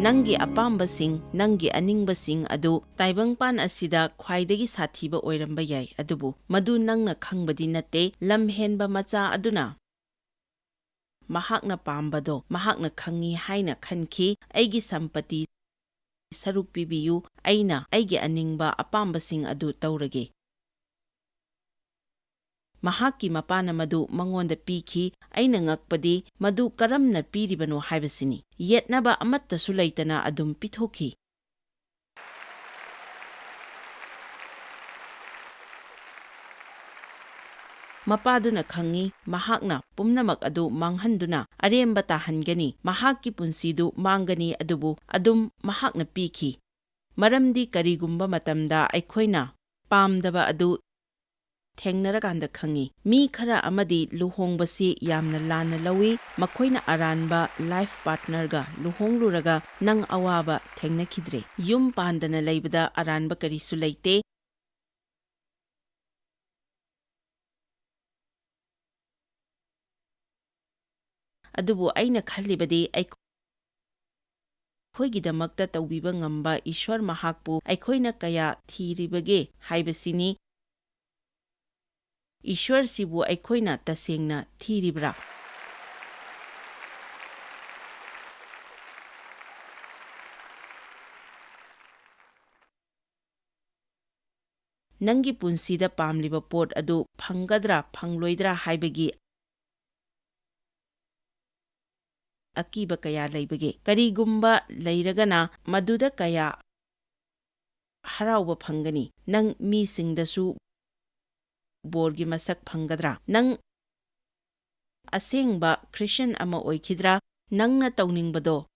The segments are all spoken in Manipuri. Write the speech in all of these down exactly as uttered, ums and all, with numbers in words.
ꯅꯪꯒꯤ ꯑꯄꯥꯝꯕꯁꯤꯡ, ꯅꯪꯒꯤ ꯑꯅꯤꯡꯕꯁꯤꯡ ꯑꯗꯨ ꯇꯥꯏꯕꯪꯄꯥꯟ ꯑꯁꯤꯗ ꯈ꯭ꯋꯥꯏꯗꯒꯤ ꯁꯥꯊꯤꯕ ꯑꯣꯏꯔꯝꯕ ꯌꯥꯏ, ꯑꯗꯨꯕꯨ ꯃꯗꯨ ꯅꯪꯅ ꯈꯪꯕꯗꯤ ꯅꯠꯇꯦ꯫ ꯂꯝꯍꯦꯟꯕ ꯃꯆꯥ ꯑꯗꯨꯅ ꯃꯍꯥꯛꯅ ꯄꯥꯝꯕꯗꯣ ꯃꯍꯥꯛꯅ ꯈꯪꯏ ꯍꯥꯏꯅ ꯈꯟꯈꯤ꯫ "ꯑꯩꯒꯤ ꯁꯝꯄꯇꯤ ꯁꯔꯨꯛ ꯄꯤꯕꯤꯌꯨ, ꯑꯩꯅ ꯑꯩꯒꯤ ꯑꯅꯤꯡꯕ ꯑꯄꯥꯝꯕꯁꯤꯡ ꯑꯗꯨ ꯇꯧꯔꯒꯦ꯫" ꯃꯍꯥꯛꯀꯤ ꯃꯄꯥꯅ ꯃꯗꯨ ꯃꯉꯣꯟꯗ ꯄꯤꯈꯤ꯫ ꯑꯩꯅ ꯉꯛꯄꯗꯤ ꯃꯗꯨ ꯀꯔꯝꯅ ꯄꯤꯔꯤꯕꯅꯣ ꯍꯥꯏꯕꯁꯤꯅꯤ꯫ ꯌꯦꯠꯅꯕ ꯑꯃꯠꯇꯁꯨ ꯂꯩꯇꯅ ꯑꯗꯨꯝ ꯄꯤꯊꯣꯛꯈꯤ꯫ ꯃꯄꯥꯗꯨꯅ ꯈꯪꯏ, ꯃꯍꯥꯛꯅ ꯄꯨꯝꯅꯃꯛ ꯑꯗꯨ ꯃꯥꯡꯍꯟꯗꯨꯅ ꯑꯔꯦꯝꯕ ꯇꯥꯍꯟꯒꯅꯤ, ꯃꯍꯥꯛꯀꯤ ꯄꯨꯟꯁꯤꯗꯨ ꯃꯥꯡꯒꯅꯤ, ꯑꯗꯨꯕꯨ ꯑꯗꯨꯝ ꯃꯍꯥꯛꯅ ꯄꯤꯈꯤ꯫ ꯃꯔꯝꯗꯤ ꯀꯔꯤꯒꯨꯝꯕ ꯃꯇꯝꯗ ꯑꯩꯈꯣꯏꯅ ꯄꯥꯝꯗꯕ ꯑꯗꯨ ꯊꯦꯡꯅꯔꯀꯥꯟꯗ ꯈꯪꯏ꯫ ꯃꯤ ꯈꯔ ꯑꯃꯗꯤ ꯂꯨꯍꯣꯡꯕꯁꯤ ꯌꯥꯝꯅ ꯂꯥꯟꯅ ꯂꯧꯏ꯫ ꯃꯈꯣꯏꯅ ꯑꯔꯥꯟꯕ ꯂꯥꯏꯐ ꯄꯥꯔꯠꯅꯔꯒ ꯂꯨꯍꯣꯡꯂꯨꯔꯒ ꯅꯪ ꯑꯋꯥꯕ ꯊꯦꯡꯅꯈꯤꯗ꯭ꯔꯦ꯫ ꯌꯨꯝ ꯄꯥꯟꯗꯅ ꯂꯩꯕꯗ ꯑꯔꯥꯟꯕ ꯀꯔꯤꯁꯨ ꯂꯩꯇꯦ꯫ ꯑꯗꯨꯕꯨ ꯑꯩꯅ ꯈꯜꯂꯤꯕꯗꯤ ꯑꯩꯈꯣꯏꯒꯤꯗꯃꯛꯇ ꯇꯧꯕꯤꯕ ꯉꯝꯕ ꯏꯁ꯭ꯋꯔ ꯃꯍꯥꯛꯄꯨ ꯑꯩꯈꯣꯏꯅ ꯀꯌꯥ ꯊꯤꯔꯤꯕꯒꯦ ꯍꯥꯏꯕꯁꯤꯅꯤ꯫ ꯏꯁ꯭ꯋꯔꯁꯤꯕꯨ ꯑꯩꯈꯣꯏꯅ ꯇꯁꯦꯡꯅ ꯊꯤꯔꯤꯕ꯭ꯔꯥ? ꯅꯪꯒꯤ ꯄꯨꯟꯁꯤꯗ ꯄꯥꯝꯂꯤꯕ ꯄꯣꯠ ꯑꯗꯨ ꯐꯪꯒꯗ꯭ꯔꯥ ꯐꯪꯂꯣꯏꯗ꯭ꯔꯥ ꯍꯥꯏꯕꯒꯤ ꯑꯀꯤꯕ ꯀꯌꯥ ꯂꯩꯕꯒꯦ? ꯀꯔꯤꯒꯨꯝꯕ ꯂꯩꯔꯒꯅ, ꯃꯗꯨꯗ ꯀꯌꯥ ꯍꯔꯥꯎꯕ ꯐꯪꯒꯅꯤ? ꯅꯪ ꯃꯤꯁꯤꯡꯗꯁꯨ ꯕꯣꯔꯒꯤ ꯃꯁꯛ ꯐꯪꯒꯗ꯭ꯔꯥ? ꯅꯪ ꯑꯁꯦꯡꯕ ꯈ꯭ꯔꯤꯁꯇꯤꯌꯥꯟ ꯑꯃ ꯑꯣꯏꯈꯤꯗ꯭ꯔꯥ? ꯅꯪꯅ ꯇꯧꯅꯤꯡꯕꯗꯣ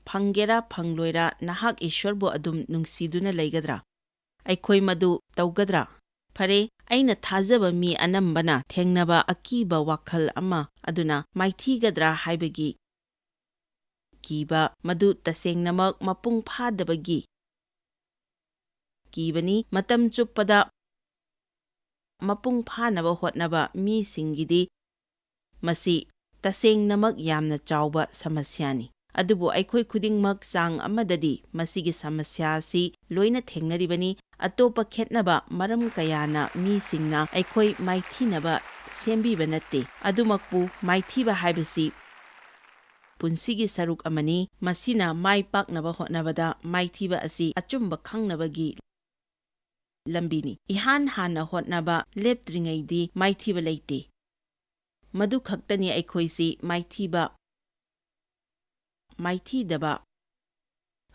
ꯐꯪꯒꯦꯔꯥ ꯐꯪꯂꯣꯏꯔꯥ, ꯅꯍꯥꯛ ꯏꯁ꯭ꯋꯔꯕꯨ ꯑꯗꯨꯝ ꯅꯨꯡꯁꯤꯗꯨꯅ ꯂꯩꯒꯗ꯭ꯔꯥ? ꯑꯩꯈꯣꯏ ꯃꯗꯨ ꯇꯧꯒꯗ꯭ꯔꯥ? ꯐꯔꯦ, ꯑꯩꯅ ꯊꯥꯖꯕ ꯃꯤ ꯑꯅꯝꯕꯅ ꯊꯦꯡꯅꯕ ꯑꯀꯤꯕ ꯋꯥꯈꯜ ꯑꯃ ꯑꯗꯨꯅ ꯃꯥꯏꯊꯤꯒꯗ꯭ꯔꯥ ꯍꯥꯏꯕꯒꯤ ꯀꯤꯕ, ꯃꯗꯨ ꯇꯁꯦꯡꯅꯃꯛ ꯃꯄꯨꯡ ꯐꯥꯗꯕꯒꯤ ꯀꯤꯕꯅꯤ꯫ ꯃꯇꯝ ꯆꯨꯞꯄꯗ ꯃꯄꯨꯡ ꯐꯥꯅꯕ ꯍꯣꯠꯅꯕ ꯃꯤꯁꯤꯡꯒꯤꯗꯤ ꯃꯁꯤ ꯇꯁꯦꯡꯅꯃꯛ ꯌꯥꯝꯅ ꯆꯥꯎꯕ ꯁꯃꯁ꯭ꯌꯥꯅꯤ꯫ ꯑꯗꯨꯕꯨ ꯑꯩꯈꯣꯏ ꯈꯨꯗꯤꯡꯃꯛ ꯆꯥꯡ ꯑꯃꯗꯗꯤ ꯃꯁꯤꯒꯤ ꯁꯃꯁ꯭ꯌꯥ ꯑꯁꯤ ꯂꯣꯏꯅ ꯊꯦꯡꯅꯔꯤꯕꯅꯤ꯫ ꯑꯇꯣꯞꯄ ꯈꯦꯠꯅꯕ ꯃꯔꯝ ꯀꯌꯥꯅ ꯃꯤꯁꯤꯡꯅ ꯑꯩꯈꯣꯏ ꯃꯥꯏꯊꯤꯅꯕ ꯁꯦꯝꯕꯤꯕ ꯅꯠꯇꯦ꯫ ꯑꯗꯨꯃꯛꯄꯨ, ꯃꯥꯏꯊꯤꯕ ꯍꯥꯏꯕꯁꯤ ꯄꯨꯟꯁꯤꯒꯤ ꯁꯔꯨꯛ ꯑꯃꯅꯤ꯫ ꯃꯁꯤꯅ ꯃꯥꯏ ꯄꯥꯛꯅꯕ ꯍꯣꯠꯅꯕꯗ ꯃꯥꯏꯊꯤꯕ ꯑꯁꯤ ꯑꯆꯨꯝꯕ ꯈꯪꯅꯕꯒꯤ ꯂꯝꯕꯤꯅꯤ꯫ ꯏꯍꯥꯟ ꯍꯥꯟꯅ ꯍꯣꯠꯅꯕ ꯂꯦꯞꯇ꯭ꯔꯤꯉꯩꯗꯤ ꯃꯥꯏꯊꯤꯕ ꯂꯩꯇꯦ꯫ ꯃꯗꯨ ꯈꯛꯇꯅꯤ ꯑꯩꯈꯣꯏꯁꯤ ꯃꯥꯏꯊꯤꯕ, ꯃꯥꯏꯊꯤꯗꯕ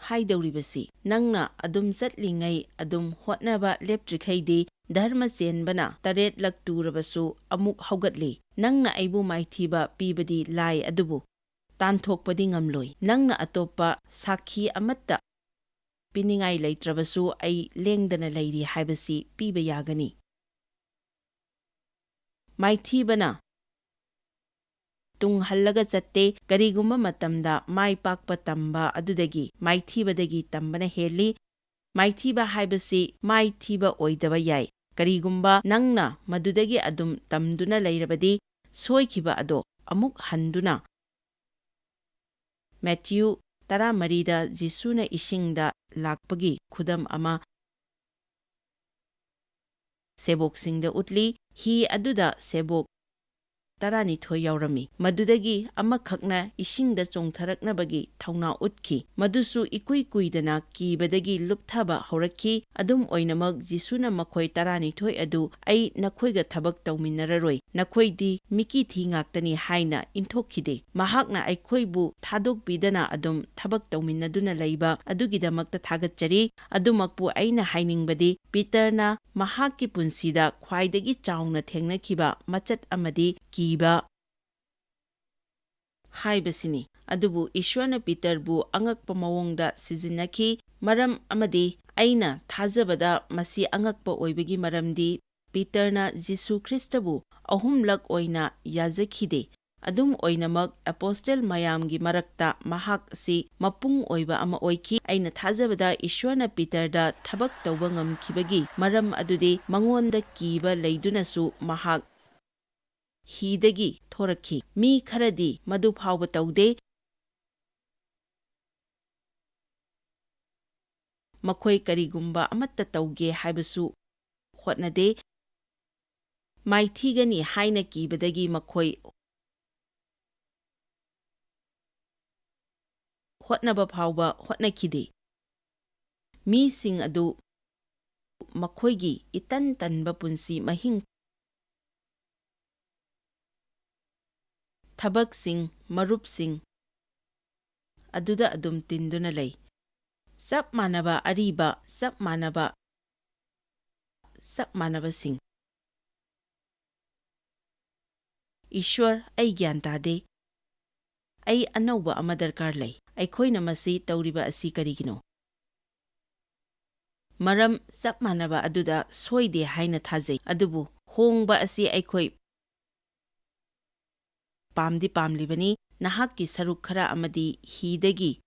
ꯍꯥꯏꯗꯧꯔꯤꯕꯁꯤ꯫ ꯅꯪꯅ ꯑꯗꯨꯝ ꯆꯠꯂꯤꯉꯩ, ꯑꯗꯨꯝ ꯍꯣꯠꯅꯕ ꯂꯦꯞꯇ꯭ꯔꯤꯈꯩꯗꯤ, ꯙꯔꯃ ꯆꯦꯟꯕꯅ ꯇꯔꯦꯠꯂꯛ ꯇꯨꯔꯕꯁꯨ ꯑꯃꯨꯛ ꯍꯧꯒꯠꯂꯤ꯫ ꯅꯪꯅ ꯑꯩꯕꯨ ꯃꯥꯏꯊꯤꯕ ꯄꯤꯕꯗꯤ ꯂꯥꯏ, ꯑꯗꯨꯕꯨ ꯇꯥꯟꯊꯣꯛꯄꯗꯤ ꯉꯝꯂꯣꯏ꯫ ꯅꯪꯅ ꯑꯇꯣꯞꯄ ꯁꯥꯈꯤ ꯑꯃꯠꯇ ꯄꯤꯅꯤꯡꯉꯥꯏ ꯂꯩꯇ꯭ꯔꯕꯁꯨ, ꯑꯩ ꯂꯦꯡꯗꯅ ꯂꯩꯔꯤ ꯍꯥꯏꯕꯁꯤ ꯄꯤꯕ ꯌꯥꯒꯅꯤ꯫ ꯃꯥꯏꯊꯤꯕꯅ ꯇꯨꯡ ꯍꯜꯂꯒ ꯆꯠꯇꯦ꯫ ꯀꯔꯤꯒꯨꯝꯕ ꯃꯇꯝꯗ ꯃꯥꯏ ꯄꯥꯛꯄ ꯇꯝꯕ ꯑꯗꯨꯗꯒꯤ ꯃꯥꯏꯊꯤꯕꯗꯒꯤ ꯇꯝꯕꯅ ꯍꯦꯜꯂꯤ꯫ ꯃꯥꯏꯊꯤꯕ ꯍꯥꯏꯕꯁꯤ ꯃꯥꯏꯊꯤꯕ ꯑꯣꯏꯗꯕ ꯌꯥꯏ꯫ ꯀꯔꯤꯒꯨꯝꯕ ꯅꯪꯅ ꯃꯗꯨꯗꯒꯤ ꯑꯗꯨꯝ ꯇꯝꯗꯨꯅ ꯂꯩꯔꯕꯗꯤ, ꯁꯣꯏꯈꯤꯕ ꯑꯗꯣ ꯑꯃꯨꯛ ꯍꯟꯗꯨꯅ ꯃꯦꯊ꯭ꯌꯨ ꯇꯔꯥꯃꯔꯤꯗ ꯖꯤꯁꯨꯅ ꯏꯁꯤꯡꯗ ꯂꯥꯛꯄꯒꯤ ꯈꯨꯗꯝ ꯑꯃ ꯁꯦꯕꯣꯛꯁꯤꯡꯗ ꯎꯠꯂꯤ꯫ ꯍꯤ ꯑꯗꯨꯗ ꯁꯦꯕꯣꯛ ꯇꯔꯥꯅꯤꯊꯣꯏ ꯌꯥꯎꯔꯝꯃꯤ꯫ ꯃꯗꯨꯗꯒꯤ ꯑꯃꯈꯛꯅ ꯏꯁꯤꯡꯗ ꯆꯣꯡꯊꯔꯛꯅꯕꯒꯤ ꯊꯧꯅꯥ ꯎꯠꯈꯤ꯫ ꯃꯗꯨꯁꯨ ꯏꯀꯨꯏ ꯀꯨꯏꯗꯅ ꯀꯤꯕꯗꯒꯤ ꯂꯨꯞꯊꯕ ꯍꯧꯔꯛꯈꯤ꯫ ꯑꯗꯨꯝ ꯑꯣꯏꯅꯃꯛ, ꯖꯤꯁꯨꯅ ꯃꯈꯣꯏ ꯇꯔꯥꯅꯤꯊꯣꯏ ꯑꯗꯨ, "ꯑꯩ ꯅꯈꯣꯏꯒ ꯊꯕꯛ ꯇꯧꯃꯤꯟꯅꯔꯔꯣꯏ, ꯅꯈꯣꯏꯗꯤ ꯃꯤꯀꯤ ꯊꯤ ꯉꯥꯛꯇꯅꯤ" ꯍꯥꯏꯅ ꯏꯟꯊꯣꯛꯈꯤꯗꯦ꯫ ꯃꯍꯥꯛꯅ ꯑꯩꯈꯣꯏꯕꯨ ꯊꯥꯗꯣꯛꯄꯤꯗꯅ ꯑꯗꯨꯝ ꯊꯕꯛ ꯇꯧꯃꯤꯟꯅꯗꯨꯅ ꯂꯩꯕ ꯑꯗꯨꯒꯤꯗꯃꯛꯇ ꯊꯥꯒꯠꯆꯔꯤ꯫ ꯑꯗꯨꯃꯛꯄꯨ, ꯑꯩꯅ ꯍꯥꯏꯅꯤꯡꯕꯗꯤ, ꯄꯤꯇꯔꯅ ꯃꯍꯥꯛꯀꯤ ꯄꯨꯟꯁꯤꯗ ꯈ꯭ꯋꯥꯏꯗꯒꯤ ꯆꯥꯎꯅ ꯊꯦꯡꯅꯈꯤꯕ ꯃꯆꯠ ꯑꯃꯗꯤ ꯀꯤꯕ ꯍꯥꯏꯕꯁꯤꯅꯤ꯫ ꯑꯗꯨꯕꯨ ꯏꯁ꯭ꯋꯔꯅ ꯄꯤꯇꯔꯕꯨ ꯑꯉꯛꯄ ꯃꯑꯣꯡꯗ ꯁꯤꯖꯤꯟꯅꯈꯤ꯫ ꯃꯔꯝ ꯑꯃꯗꯤ, ꯑꯩꯅ ꯊꯥꯖꯕꯗ ꯃꯁꯤ ꯑꯉꯛꯄ ꯑꯣꯏꯕꯒꯤ ꯃꯔꯝꯗꯤ, ꯄꯤꯇꯔꯅ ꯖꯤꯁꯨ ꯈ꯭ꯔꯤꯁꯇꯕꯨ ꯑꯍꯨꯝꯂꯛ ꯑꯣꯏꯅ ꯌꯥꯖꯈꯤꯗꯦ꯫ ꯑꯗꯨꯝ ꯑꯣꯏꯅꯃꯛ, ꯑꯦꯄꯣꯁꯇꯦꯜ ꯃꯌꯥꯝꯒꯤ ꯃꯔꯛꯇ ꯃꯍꯥꯛ ꯑꯁꯤ ꯃꯄꯨꯡ ꯑꯣꯏꯕ ꯑꯃ ꯑꯣꯏꯈꯤ꯫ ꯑꯩꯅ ꯊꯥꯖꯕꯗ ꯏꯁ꯭ꯋꯔꯅ ꯄꯤꯇꯔꯗ ꯊꯕꯛ ꯇꯧꯕ ꯉꯝꯈꯤꯕꯒꯤ ꯃꯔꯝ ꯑꯗꯨꯗꯤ, ꯃꯉꯣꯟꯗ ꯀꯤꯕ ꯂꯩꯗꯨꯅꯁꯨ ꯃꯍꯥꯛ ꯍꯤꯗꯒꯤ ꯊꯣꯔꯛꯈꯤ꯫ ꯃꯤ ꯈꯔꯗꯤ ꯃꯗꯨ ꯐꯥꯎꯕ ꯇꯧꯗꯦ꯫ ꯃꯈꯣꯏ ꯀꯔꯤꯒꯨꯝꯕ ꯑꯃꯠꯇ ꯇꯧꯒꯦ ꯍꯥꯏꯕꯁꯨ ꯍꯣꯠꯅꯗꯦ꯫ ꯃꯥꯏꯊꯤꯒꯅꯤ ꯍꯥꯏꯅ ꯀꯤꯕꯗꯒꯤ ꯃꯈꯣꯏ ꯍꯣꯠꯅꯕ ꯐꯥꯎꯕ ꯍꯣꯠꯅꯈꯤꯗꯦ꯫ ꯃꯤꯁꯤꯡ ꯑꯗꯨ ꯃꯈꯣꯏꯒꯤ ꯏꯇꯟ ꯇꯟꯕ ꯄꯨꯟꯁꯤ ꯃꯍꯤꯡ, ꯊꯕꯛꯁꯤꯡ, ꯃꯔꯨꯞꯁꯤꯡ ꯑꯗꯨꯗ ꯑꯗꯨꯝ ꯇꯤꯟꯗꯨꯅ ꯂꯩ꯫ ꯆꯞ ꯃꯥꯟꯅꯕ ꯑꯔꯤꯕ, ꯆꯞ ꯃꯥꯟꯅꯕ, ꯆꯞ ꯃꯥꯟꯅꯕꯁꯤꯡ꯫ ꯏꯁ꯭ꯋꯔ, ꯑꯩ ꯒ꯭ꯌꯥꯟ ꯇꯥꯗꯦ꯫ ꯑꯩ ꯑꯅꯧꯕ ꯑꯃ ꯗꯔꯀꯥꯔ ꯂꯩ꯫ ꯑꯩꯈꯣꯏꯅ ꯃꯁꯤ ꯇꯧꯔꯤꯕ ꯑꯁꯤ ꯀꯔꯤꯒꯤꯅꯣ? ꯃꯔꯝ ꯆꯞ ꯃꯥꯟꯅꯕ ꯑꯗꯨꯗ ꯁꯣꯏꯗꯦ ꯍꯥꯏꯅ ꯊꯥꯖꯩ, ꯑꯗꯨꯕꯨ ꯍꯣꯡꯕ ꯑꯁꯤ ꯑꯩꯈꯣꯏ ꯄꯥꯝꯗꯤ ꯄꯥꯝꯂꯤꯕꯅꯤ꯫ ꯅꯍꯥꯛꯀꯤ ꯁꯔꯨꯛ ꯈꯔ ꯑꯃꯗꯤ ꯍꯤꯗꯒꯤ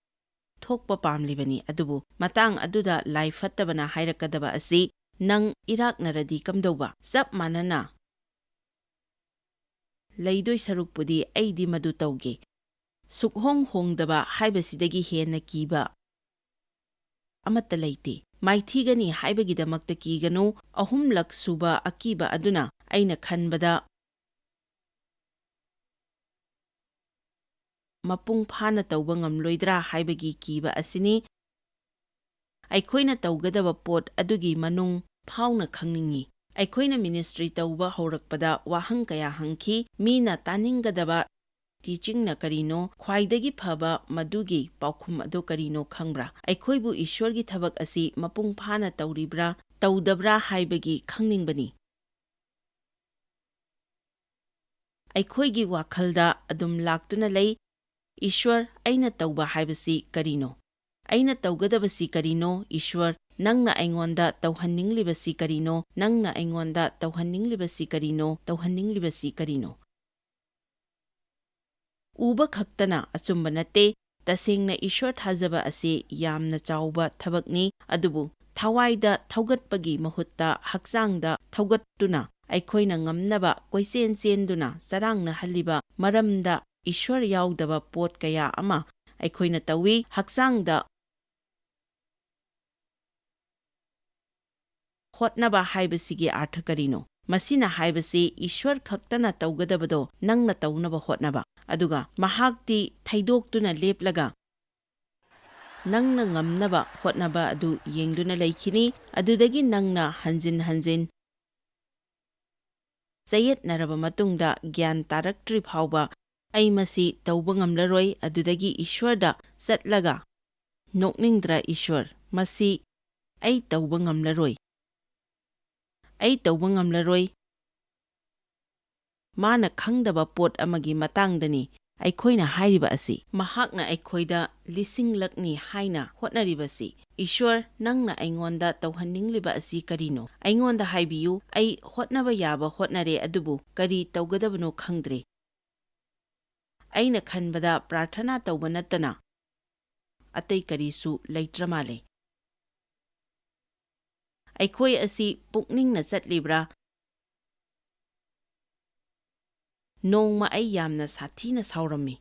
ꯊꯣꯛꯄ ꯄꯥꯝꯂꯤꯕꯅꯤ, ꯑꯗꯨꯕꯨ ꯃꯇꯥꯡ ꯑꯗꯨꯗ ꯂꯥꯏ ꯐꯠꯇꯕꯅ ꯍꯥꯏꯔꯛꯀꯗꯕ ꯑꯁꯤ ꯅꯪ ꯏꯔꯥꯛꯅꯔꯗꯤ ꯀꯝꯗꯧꯕ? ꯆꯞ ꯃꯥꯟꯅꯅ ꯂꯩꯗꯣꯏ ꯁꯔꯨꯛꯄꯨꯗꯤ ꯑꯩꯗꯤ ꯃꯗꯨ ꯇꯧꯒꯦ꯫ ꯁꯨꯛꯍꯣꯡ ꯍꯣꯡꯗꯕ ꯍꯥꯏꯕꯁꯤꯗꯒꯤ ꯍꯦꯟꯅ ꯀꯤꯕ ꯑꯃꯠꯇ ꯂꯩꯇꯦ꯫ ꯃꯥꯏꯊꯤꯒꯅꯤ ꯍꯥꯏꯕꯒꯤꯗꯃꯛꯇ ꯀꯤꯒꯅꯨ꯫ ꯑꯍꯨꯝꯂꯛ ꯁꯨꯕ ꯑꯀꯤꯕ ꯑꯗꯨꯅ ꯑꯩꯅ ꯈꯟꯕꯗ ꯃꯄꯨꯡ ꯐꯥꯅ ꯇꯧꯕ ꯉꯝꯂꯣꯏꯗ꯭ꯔꯥ ꯍꯥꯏꯕꯒꯤ ꯀꯤꯕ ꯑꯁꯤꯅꯤ꯫ ꯑꯩꯈꯣꯏꯅ ꯇꯧꯒꯗꯕ ꯄꯣꯠ ꯑꯗꯨꯒꯤ ꯃꯅꯨꯡ ꯐꯥꯎꯅ ꯈꯪꯅꯤꯡꯏ꯫ ꯑꯩꯈꯣꯏꯅ ꯃꯤꯅꯤꯁꯇ꯭ꯔꯤ ꯇꯧꯕ ꯍꯧꯔꯛꯄꯗ ꯋꯥꯍꯪ ꯀꯌꯥ ꯍꯪꯈꯤ꯫ ꯃꯤꯅ ꯇꯥꯅꯤꯡꯒꯗꯕ ꯇꯤꯆꯤꯡꯅ ꯀꯔꯤꯅꯣ? ꯈ꯭ꯋꯥꯏꯗꯒꯤ ꯐꯕ ꯃꯗꯨꯒꯤ ꯄꯥꯎꯈꯨꯝ ꯑꯗꯨ ꯀꯔꯤꯅꯣ ꯈꯪꯕ꯭ꯔꯥ? ꯑꯩꯈꯣꯏꯕꯨ ꯏꯁ꯭ꯋꯔꯒꯤ ꯊꯕꯛ ꯑꯁꯤ ꯃꯄꯨꯡ ꯐꯥꯅ ꯇꯧꯔꯤꯕ꯭ꯔꯥ, ꯇꯧꯗꯕ꯭ꯔꯥ ꯍꯥꯏꯕꯒꯤ ꯈꯪꯅꯤꯡꯕꯅꯤ꯫ ꯑꯩꯈꯣꯏꯒꯤ ꯋꯥꯈꯜꯗ ꯑꯗꯨꯝ ꯂꯥꯛꯇꯨꯅ ꯂꯩ, "ꯏꯁ꯭ꯋꯔ, ꯑꯩꯅ ꯇꯧꯕ ꯍꯥꯏꯕꯁꯤ ꯀꯔꯤꯅꯣ? ꯑꯩꯅ ꯇꯧꯒꯗꯕꯁꯤ ꯀꯔꯤꯅꯣ? ꯏꯁ꯭ꯋꯔ, ꯅꯪꯅ ꯑꯩꯉꯣꯟꯗ ꯇꯧꯍꯟꯅꯤꯡꯂꯤꯕꯁꯤ ꯀꯔꯤꯅꯣ? ꯅꯪꯅ ꯑꯩꯉꯣꯟꯗ ꯇꯧꯍꯟꯅꯤꯡꯂꯤꯕꯁꯤ ꯀꯔꯤꯅꯣ? ꯇꯧꯍꯟꯅꯤꯡꯂꯤꯕꯁꯤ ꯀꯔꯤꯅꯣ?" ꯎꯕ ꯈꯛꯇꯅ ꯑꯆꯨꯝꯕ ꯅꯠꯇꯦ꯫ ꯇꯁꯦꯡꯅ ꯏꯁ꯭ꯋꯔ ꯊꯥꯖꯕ ꯑꯁꯤ ꯌꯥꯝꯅ ꯆꯥꯎꯕ ꯊꯕꯛꯅꯤ, ꯑꯗꯨꯕꯨ ꯊꯋꯥꯏꯗ ꯊꯧꯒꯠꯄꯒꯤ ꯃꯍꯨꯠꯇ ꯍꯛꯆꯥꯡꯗ ꯊꯧꯒꯠꯇꯨꯅ ꯑꯩꯈꯣꯏꯅ ꯉꯝꯅꯕ ꯀꯣꯏꯆꯦꯟ ꯆꯦꯟꯗꯨꯅ ꯆꯔꯥꯡꯅꯍꯜꯂꯤꯕ ꯃꯔꯝꯗ ꯏꯁ꯭ꯋꯔ ꯌꯥꯎꯗꯕ ꯄꯣꯠ ꯀꯌꯥ ꯑꯃ ꯑꯩꯈꯣꯏꯅ ꯇꯧꯏ꯫ ꯍꯛꯆꯥꯡꯗ ꯍꯣꯠꯅꯕ ꯍꯥꯏꯕꯁꯤꯒꯤ ꯑꯥꯔꯊ ꯀꯔꯤꯅꯣ? ꯃꯁꯤꯅ ꯍꯥꯏꯕꯁꯤ ꯏꯁ꯭ꯋꯔ ꯈꯛꯇꯅ ꯇꯧꯒꯗꯕꯗꯣ ꯅꯪꯅ ꯇꯧꯅꯕ ꯍꯣꯠꯅꯕ, ꯑꯗꯨꯒ ꯃꯍꯥꯛꯇꯤ ꯊꯩꯗꯣꯛꯇꯨꯅ ꯂꯦꯞꯂꯒ ꯅꯪꯅ ꯉꯝꯅꯕ ꯍꯣꯠꯅꯕ ꯑꯗꯨ ꯌꯦꯡꯗꯨꯅ ꯂꯩꯈꯤꯅꯤ꯫ ꯑꯗꯨꯗꯒꯤ ꯅꯪꯅ ꯍꯟꯖꯤꯟ ꯍꯟꯖꯤꯟ ꯆꯌꯦꯠꯅꯔꯕ ꯃꯇꯨꯡꯗ ꯒ꯭ꯌꯥꯟ ꯇꯥꯔꯛꯇ꯭ꯔꯤ ꯐꯥꯎꯕ ꯑꯩ ꯃꯁꯤ ꯇꯧꯕ ꯉꯝꯂꯔꯣꯏ꯫ ꯑꯗꯨꯗꯒꯤ ꯏꯁ꯭ꯋꯔꯗ ꯆꯠꯂꯒ, "ꯅꯣꯛꯅꯤꯡꯗ꯭ꯔꯥ ꯏꯁ꯭ꯋꯔ? ꯃꯁꯤ ꯑꯩ ꯇꯧꯕ ꯉꯝꯂꯔꯣꯏ꯫ ꯑꯩ ꯇꯧꯕ ꯉꯝꯂꯔꯣꯏ꯫" ꯃꯥꯅ ꯈꯪꯗꯕ ꯄꯣꯠ ꯑꯃꯒꯤ ꯃꯇꯥꯡꯗꯅꯤ ꯑꯩꯈꯣꯏꯅ ꯍꯥꯏꯔꯤꯕ ꯑꯁꯤ꯫ ꯃꯍꯥꯛꯅ ꯑꯩꯈꯣꯏꯗ ꯂꯤꯁꯤꯡꯂꯛꯅꯤ ꯍꯥꯏꯅ ꯍꯣꯠꯅꯔꯤꯕꯁꯤ꯫ "ꯏꯁ꯭ꯋꯔ, ꯅꯪꯅ ꯑꯩꯉꯣꯟꯗ ꯇꯧꯍꯟꯅꯤꯡꯂꯤꯕ ꯑꯁꯤ ꯀꯔꯤꯅꯣ? ꯑꯩꯉꯣꯟꯗ ꯍꯥꯏꯕꯤꯌꯨ, ꯑꯩ ꯍꯣꯠꯅꯕ ꯌꯥꯕ ꯍꯣꯠꯅꯔꯦ, ꯑꯗꯨꯕꯨ ꯀꯔꯤ ꯇꯧꯒꯗꯕꯅꯣ ꯈꯪꯗ꯭ꯔꯦ꯫ ꯑꯩꯅ ꯈꯟꯕꯗ ꯄ꯭ꯔꯥꯔꯊꯅꯥ ꯇꯧꯕ ꯅꯠꯇꯅ ꯑꯇꯩ ꯀꯔꯤꯁꯨ ꯂꯩꯇ꯭ꯔ ꯃꯥꯜꯂꯦ꯫ ꯑꯩꯈꯣꯏ ꯑꯁꯤ ꯄꯨꯛꯅꯤꯡꯅ ꯆꯠꯂꯤꯕ꯭ꯔꯥ?" ꯅꯣꯡꯃ ꯑꯩ ꯌꯥꯝꯅ ꯁꯥꯊꯤꯅ ꯁꯥꯎꯔꯝꯃꯤ꯫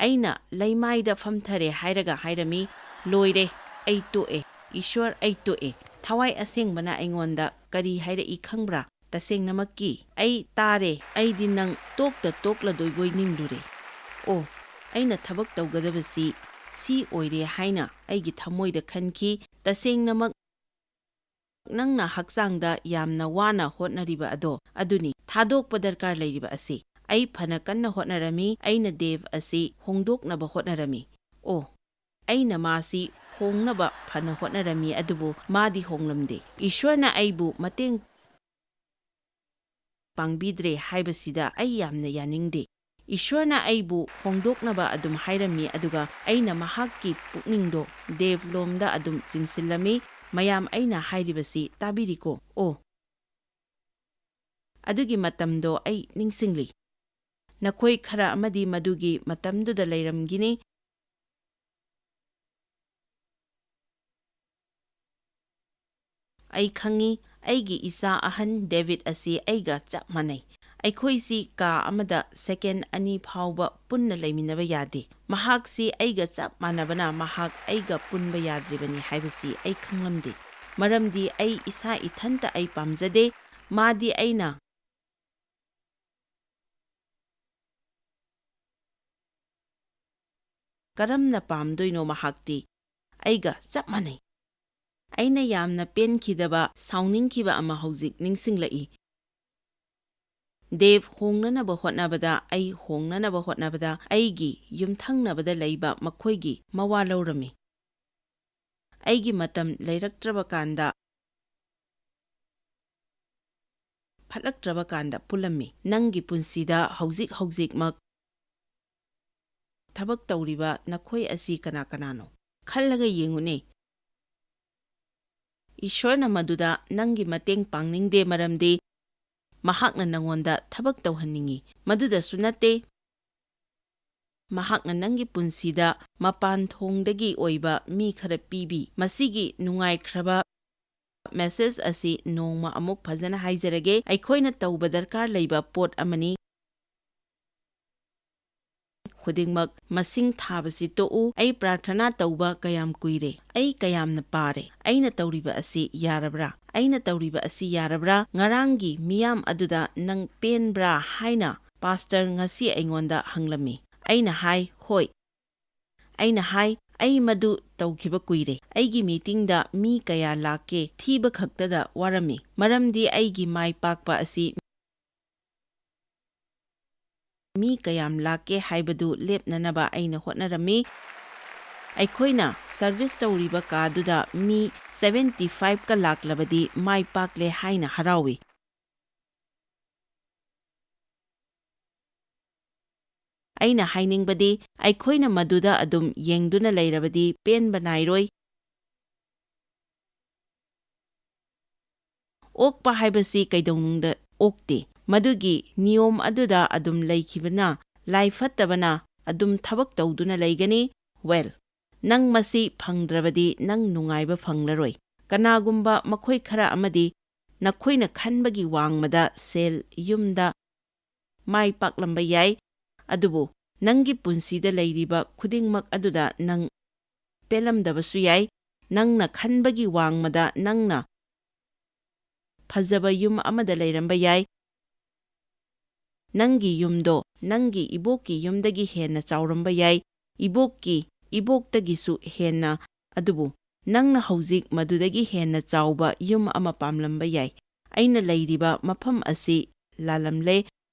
ꯑꯩꯅ ꯂꯩꯃꯥꯏꯗ ꯐꯝꯊꯔꯦ ꯍꯥꯏꯔꯒ ꯍꯥꯏꯔꯝꯃꯤ, "ꯂꯣꯏꯔꯦ, ꯑꯩ ꯇꯣꯛꯑꯦ, ꯏꯁ꯭ꯋꯔ, ꯑꯩ ꯇꯣꯛꯑꯦ꯫ ꯊꯋꯥꯏ ꯑꯁꯦꯡꯕꯅ ꯑꯩꯉꯣꯟꯗ ꯀꯔꯤ ꯍꯥꯏꯔꯛꯏ ꯈꯪꯕ꯭ꯔꯥ? ꯇꯁꯦꯡꯅꯃꯛꯀꯤ ꯑꯩ ꯇꯥꯔꯦ꯫ ꯑꯩꯗꯤ ꯅꯪ ꯇꯣꯛꯇ ꯇꯣꯛꯂꯗꯣꯏꯕꯣꯏ ꯅꯤꯡꯂꯨꯔꯦ꯫ ꯑꯣ, ꯑꯩꯅ ꯊꯕꯛ ꯇꯧꯒꯗꯕꯁꯤ ꯁꯤ ꯑꯣꯏꯔꯦ ꯍꯥꯏꯅ ꯑꯩꯒꯤ ꯊꯃꯣꯏꯗ ꯈꯟꯈꯤ꯫ ꯇꯁꯦꯡꯅꯃꯛ ꯅꯪꯅ ꯍꯛꯆꯥꯡꯗ ꯌꯥꯝꯅ ꯋꯥꯅ ꯍꯣꯠꯅꯔꯤꯕ ꯑꯗꯣ ꯑꯗꯨꯅꯤ ꯊꯥꯗꯣꯛꯄ ꯗꯔꯀꯥꯔ ꯂꯩꯔꯤꯕ ꯑꯁꯤ꯫ ꯑꯩ ꯐꯅ ꯀꯟꯅ ꯍꯣꯠꯅꯔꯝꯃꯤ, ꯑꯩꯅ ꯗꯦꯕ ꯑꯁꯤ ꯍꯣꯡꯗꯣꯛꯅꯕ ꯍꯣꯠꯅꯔꯝꯃꯤ꯫ ꯑꯣ, ꯑꯩꯅ ꯃꯥꯁꯤ ꯍꯣꯡꯅꯕ ꯐꯅ ꯍꯣꯠꯅꯔꯝꯃꯤ, ꯑꯗꯨꯕꯨ ꯃꯥꯗꯤ ꯍꯣꯡꯂꯝꯗꯦ꯫ ꯏꯁ꯭ꯋꯔꯅ ꯑꯩꯕꯨ ꯃꯇꯦꯡ ꯄꯥꯡꯕꯤꯗ꯭ꯔꯦ ꯍꯥꯏꯕꯁꯤꯗ ꯑꯩ ꯌꯥꯝꯅ ꯌꯥꯅꯤꯡꯗꯦ꯫ ꯏꯁ꯭ꯋꯔꯅ ꯑꯩꯕꯨ ꯍꯣꯡꯗꯣꯛꯅꯕ ꯑꯗꯨꯝ ꯍꯥꯏꯔꯝꯃꯤ, ꯑꯗꯨꯒ ꯑꯩꯅ ꯃꯍꯥꯛꯀꯤ ꯄꯨꯛꯅꯤꯡꯗꯣ ꯗꯦꯕ ꯂꯣꯝꯗ ꯑꯗꯨꯝ ꯆꯤꯡꯁꯤꯜꯂꯝꯃꯤ꯫ ꯃꯌꯥꯝ, ꯑꯩꯅ ꯍꯥꯏꯔꯤꯕꯁꯤ ꯇꯥꯕꯤꯔꯤꯀꯣ? ꯑꯣ, ꯑꯗꯨꯒꯤ ꯃꯇꯝꯗꯣ ꯑꯩ ꯅꯤꯡꯁꯤꯡꯂꯤ꯫ ꯅꯈꯣꯏ ꯈꯔ ꯑꯃꯗꯤ ꯃꯗꯨꯒꯤ ꯃꯇꯝꯗꯨꯗ ꯂꯩꯔꯝꯒꯅꯤ꯫ ꯑꯩ ꯈꯪꯏ, ꯑꯩꯒꯤ ꯏꯆꯥ ꯑꯍꯟ ꯗꯦꯕꯤꯗ ꯑꯁꯤ ꯑꯩꯒ ꯆꯞ ꯃꯥꯟꯅꯩ꯫ ꯑꯩꯈꯣꯏꯁꯤ ꯀꯥ ꯑꯃꯗ ꯁꯦꯀꯦꯟ ꯑꯅꯤ ꯐꯥꯎꯕ ꯄꯨꯟꯅ ꯂꯩꯃꯤꯟꯅꯕ ꯌꯥꯗꯦ꯫ ꯃꯍꯥꯛꯁꯤ ꯑꯩꯒ ꯆꯞ ꯃꯥꯟꯅꯕꯅ ꯃꯍꯥꯛ ꯑꯩꯒ ꯄꯨꯟꯕ ꯌꯥꯗ꯭ꯔꯤꯕꯅꯤ ꯍꯥꯏꯕꯁꯤ ꯑꯩ ꯈꯪꯂꯝꯗꯦ꯫ ꯃꯔꯝꯗꯤ ꯑꯩ ꯏꯁꯥ ꯏꯊꯟꯇ ꯑꯩ ꯄꯥꯝꯖꯗꯦ꯫ ꯃꯥꯗꯤ ꯑꯩꯅ ꯀꯔꯝꯅ ꯄꯥꯝꯗꯣꯏꯅꯣ ꯃꯍꯥꯛꯇꯤ? ꯑꯩꯒ ꯆꯞ ꯃꯥꯟꯅꯩ꯫ ꯑꯩꯅ ꯌꯥꯝꯅ ꯄꯦꯟꯈꯤꯗꯕ, ꯁꯥꯎꯅꯤꯡꯈꯤꯕ ꯑꯃ ꯍꯧꯖꯤꯛ ꯅꯤꯡꯁꯤꯡꯂꯛꯏ꯫ ꯗꯦꯕ ꯍꯣꯡꯅꯅꯕ ꯍꯣꯠꯅꯕꯗ, ꯑꯩ ꯍꯣꯡꯅꯅꯕ ꯍꯣꯠꯅꯕꯗ ꯑꯩꯒꯤ ꯌꯨꯝꯊꯪꯅꯕꯗ ꯂꯩꯕ ꯃꯈꯣꯏꯒꯤ ꯃꯋꯥ ꯂꯧꯔꯝꯃꯤ꯫ ꯑꯩꯒꯤ ꯃꯇꯝ ꯂꯩꯔꯛꯇ꯭ꯔꯕ ꯀꯥꯟꯗ, ꯐꯠꯂꯛꯇ꯭ꯔꯕ ꯀꯥꯟꯗ ꯄꯨꯜꯂꯝꯃꯤ꯫ ꯅꯪꯒꯤ ꯄꯨꯟꯁꯤꯗ ꯍꯧꯖꯤꯛ ꯍꯧꯖꯤꯛꯃꯛ ꯊꯕꯛ ꯇꯧꯔꯤꯕ ꯅꯈꯣꯏ ꯑꯁꯤ ꯀꯅꯥ ꯀꯅꯥꯅꯣ? ꯈꯜꯂꯒ ꯌꯦꯡꯉꯨꯅꯦ꯫ ꯏꯁ꯭ꯋꯔꯅ ꯃꯗꯨꯗ ꯅꯪꯒꯤ ꯃꯇꯦꯡ ꯄꯥꯡꯅꯤꯡꯗꯦ, ꯃꯔꯝꯗꯤ ꯃꯍꯥꯛꯅ ꯅꯉꯣꯟꯗ ꯊꯕꯛ ꯇꯧꯍꯟꯅꯤꯡꯏ꯫ ꯃꯗꯨꯗꯁꯨ ꯅꯠꯇꯦ, ꯃꯍꯥꯛꯅ ꯅꯪꯒꯤ ꯄꯨꯟꯁꯤꯗ ꯃꯄꯥꯟ ꯊꯣꯡꯗꯒꯤ ꯑꯣꯏꯕ ꯃꯤ ꯈꯔ ꯄꯤꯕꯤ꯫ ꯃꯁꯤꯒꯤ ꯅꯨꯡꯉꯥꯏꯈ꯭ꯔꯕ ꯃꯦꯁꯦꯖ ꯑꯁꯤ ꯅꯣꯡꯃ ꯑꯃꯨꯛ ꯐꯖꯅ ꯍꯥꯏꯖꯔꯒꯦ꯫ ꯑꯩꯈꯣꯏꯅ ꯇꯧꯕ ꯗꯔꯀꯥꯔ ꯂꯩꯕ ꯄꯣꯠ ꯑꯃꯅꯤ꯫ ꯈꯨꯗꯤꯡꯃꯛ ꯃꯁꯤꯡ ꯊꯥꯕꯁꯤ ꯇꯣꯛꯎ꯫ ꯑꯩ ꯄ꯭ꯔꯥꯔꯊꯅꯥ ꯇꯧꯕ ꯀꯌꯥꯝ ꯀꯨꯏꯔꯦ? ꯑꯩ ꯀꯌꯥꯝꯅ ꯄꯥꯔꯦ? ꯑꯩꯅ ꯇꯧꯔꯤꯕ ꯑꯁꯤ ꯌꯥꯔꯕ꯭ꯔꯥ? ꯑꯩꯅ ꯇꯧꯔꯤꯕ ꯑꯁꯤ ꯌꯥꯔꯕ꯭ꯔꯥ? ꯉꯔꯥꯡꯒꯤ ꯃꯤꯌꯥꯝ ꯑꯗꯨꯗ ꯅꯪ ꯄꯦꯟꯕ꯭ꯔꯥ ꯍꯥꯏꯅ ꯄꯥꯁꯇꯔ ꯉꯁꯤ ꯑꯩꯉꯣꯟꯗ ꯍꯪꯂꯝꯃꯤ꯫ ꯑꯩꯅ ꯍꯥꯏ, "ꯍꯣꯏ꯫" ꯑꯩꯅ ꯍꯥꯏ, "ꯑꯩ ꯃꯗꯨ ꯇꯧꯈꯤꯕ ꯀꯨꯏꯔꯦ꯫ ꯑꯩꯒꯤ ꯃꯤꯇꯤꯡꯗ ꯃꯤ ꯀꯌꯥ ꯂꯥꯛꯀꯦ ꯊꯤꯕ ꯈꯛꯇꯗ ꯋꯥꯔꯝꯃꯤ, ꯃꯔꯝꯗꯤ ꯑꯩꯒꯤ ꯃꯥꯏ ꯄꯥꯛꯄ ꯑꯁꯤ ꯃꯤ ꯀꯌꯥꯝ ꯂꯥꯛꯀꯦ ꯍꯥꯏꯕꯗꯨ ꯂꯦꯞꯅꯅꯕ ꯑꯩꯅ ꯍꯣꯠꯅꯔꯝꯃꯤ꯫ ꯑꯩꯈꯣꯏꯅ ꯁꯔꯚꯤꯁ ꯇꯧꯔꯤꯕ ꯀꯥꯗꯨꯗ ꯃꯤ ꯁꯚꯦꯟꯇꯤ ꯐꯥꯏꯚꯀ ꯂꯥꯛꯂꯕꯗꯤ ꯃꯥꯏ ꯄꯥꯛꯂꯦ ꯍꯥꯏꯅ ꯍꯔꯥꯎꯏ꯫" ꯑꯩꯅ ꯍꯥꯏꯅꯤꯡꯕꯗꯤ, ꯑꯩꯈꯣꯏꯅ ꯃꯗꯨꯗ ꯑꯗꯨꯝ ꯌꯦꯡꯗꯨꯅ ꯂꯩꯔꯕꯗꯤ ꯄꯦꯟꯕ ꯅꯥꯏꯔꯣꯏ꯫ ꯑꯣꯛꯄ ꯍꯥꯏꯕꯁꯤ ꯀꯩꯗꯧꯅꯨꯡꯗ ꯑꯣꯛꯇꯦ꯫ ꯃꯗꯨꯒꯤ ꯅꯤꯌꯣꯝ ꯑꯗꯨꯗ ꯑꯗꯨꯝ ꯂꯩꯈꯤꯕꯅ, ꯂꯥꯏ ꯐꯠꯇꯕꯅ ꯑꯗꯨꯝ ꯊꯕꯛ ꯇꯧꯗꯨꯅ ꯂꯩꯒꯅꯤ꯫ ꯋꯦꯜ, ꯅꯪ ꯃꯁꯤ ꯐꯪꯗ꯭ꯔꯕꯗꯤ ꯅꯪ ꯅꯨꯡꯉꯥꯏꯕ ꯐꯪꯂꯔꯣꯏ꯫ ꯀꯅꯥꯒꯨꯝꯕ ꯃꯈꯣꯏ ꯈꯔ ꯑꯃꯗꯤ ꯅꯈꯣꯏꯅ ꯈꯟꯕꯒꯤ ꯋꯥꯡꯃꯗ ꯁꯦꯜ, ꯌꯨꯝꯗ ꯃꯥꯏ ꯄꯥꯛꯂꯝꯕ ꯌꯥꯏ, ꯑꯗꯨꯕꯨ ꯅꯪꯒꯤ ꯄꯨꯟꯁꯤꯗ ꯂꯩꯔꯤꯕ ꯈꯨꯗꯤꯡꯃꯛ ꯑꯗꯨꯗ ꯅꯪ ꯄꯦꯜꯂꯝꯗꯕꯁꯨ ꯌꯥꯏ꯫ ꯅꯪꯅ ꯈꯟꯕꯒꯤ ꯋꯥꯡꯃꯗ ꯅꯪꯅ ꯐꯖꯕ ꯌꯨꯝ ꯑꯃꯗ ꯂꯩꯔꯝꯕ ꯌꯥꯏ꯫ ꯅꯪꯒꯤ ꯌꯨꯝꯗꯣ ꯅꯪꯒꯤ ꯏꯕꯣꯛꯀꯤ ꯌꯨꯝꯗꯒꯤ ꯍꯦꯟꯅ ꯆꯥꯎꯔꯝꯕ ꯌꯥꯏ, ꯏꯕꯣꯛꯀꯤ ꯏꯕꯣꯛꯇꯒꯤꯁꯨ ꯍꯦꯟꯅ, ꯑꯗꯨꯕꯨ ꯅꯪꯅ ꯍꯧꯖꯤꯛ ꯃꯗꯨꯗꯒꯤ ꯍꯦꯟꯅ ꯆꯥꯎꯕ ꯌꯨꯝ ꯑꯃ ꯄꯥꯝꯂꯝꯕ ꯌꯥꯏ꯫ ꯑꯩꯅ ꯂꯩꯔꯤꯕ ꯃꯐꯝ ꯑꯁꯤ ꯂꯥꯜꯂꯝꯂꯦ,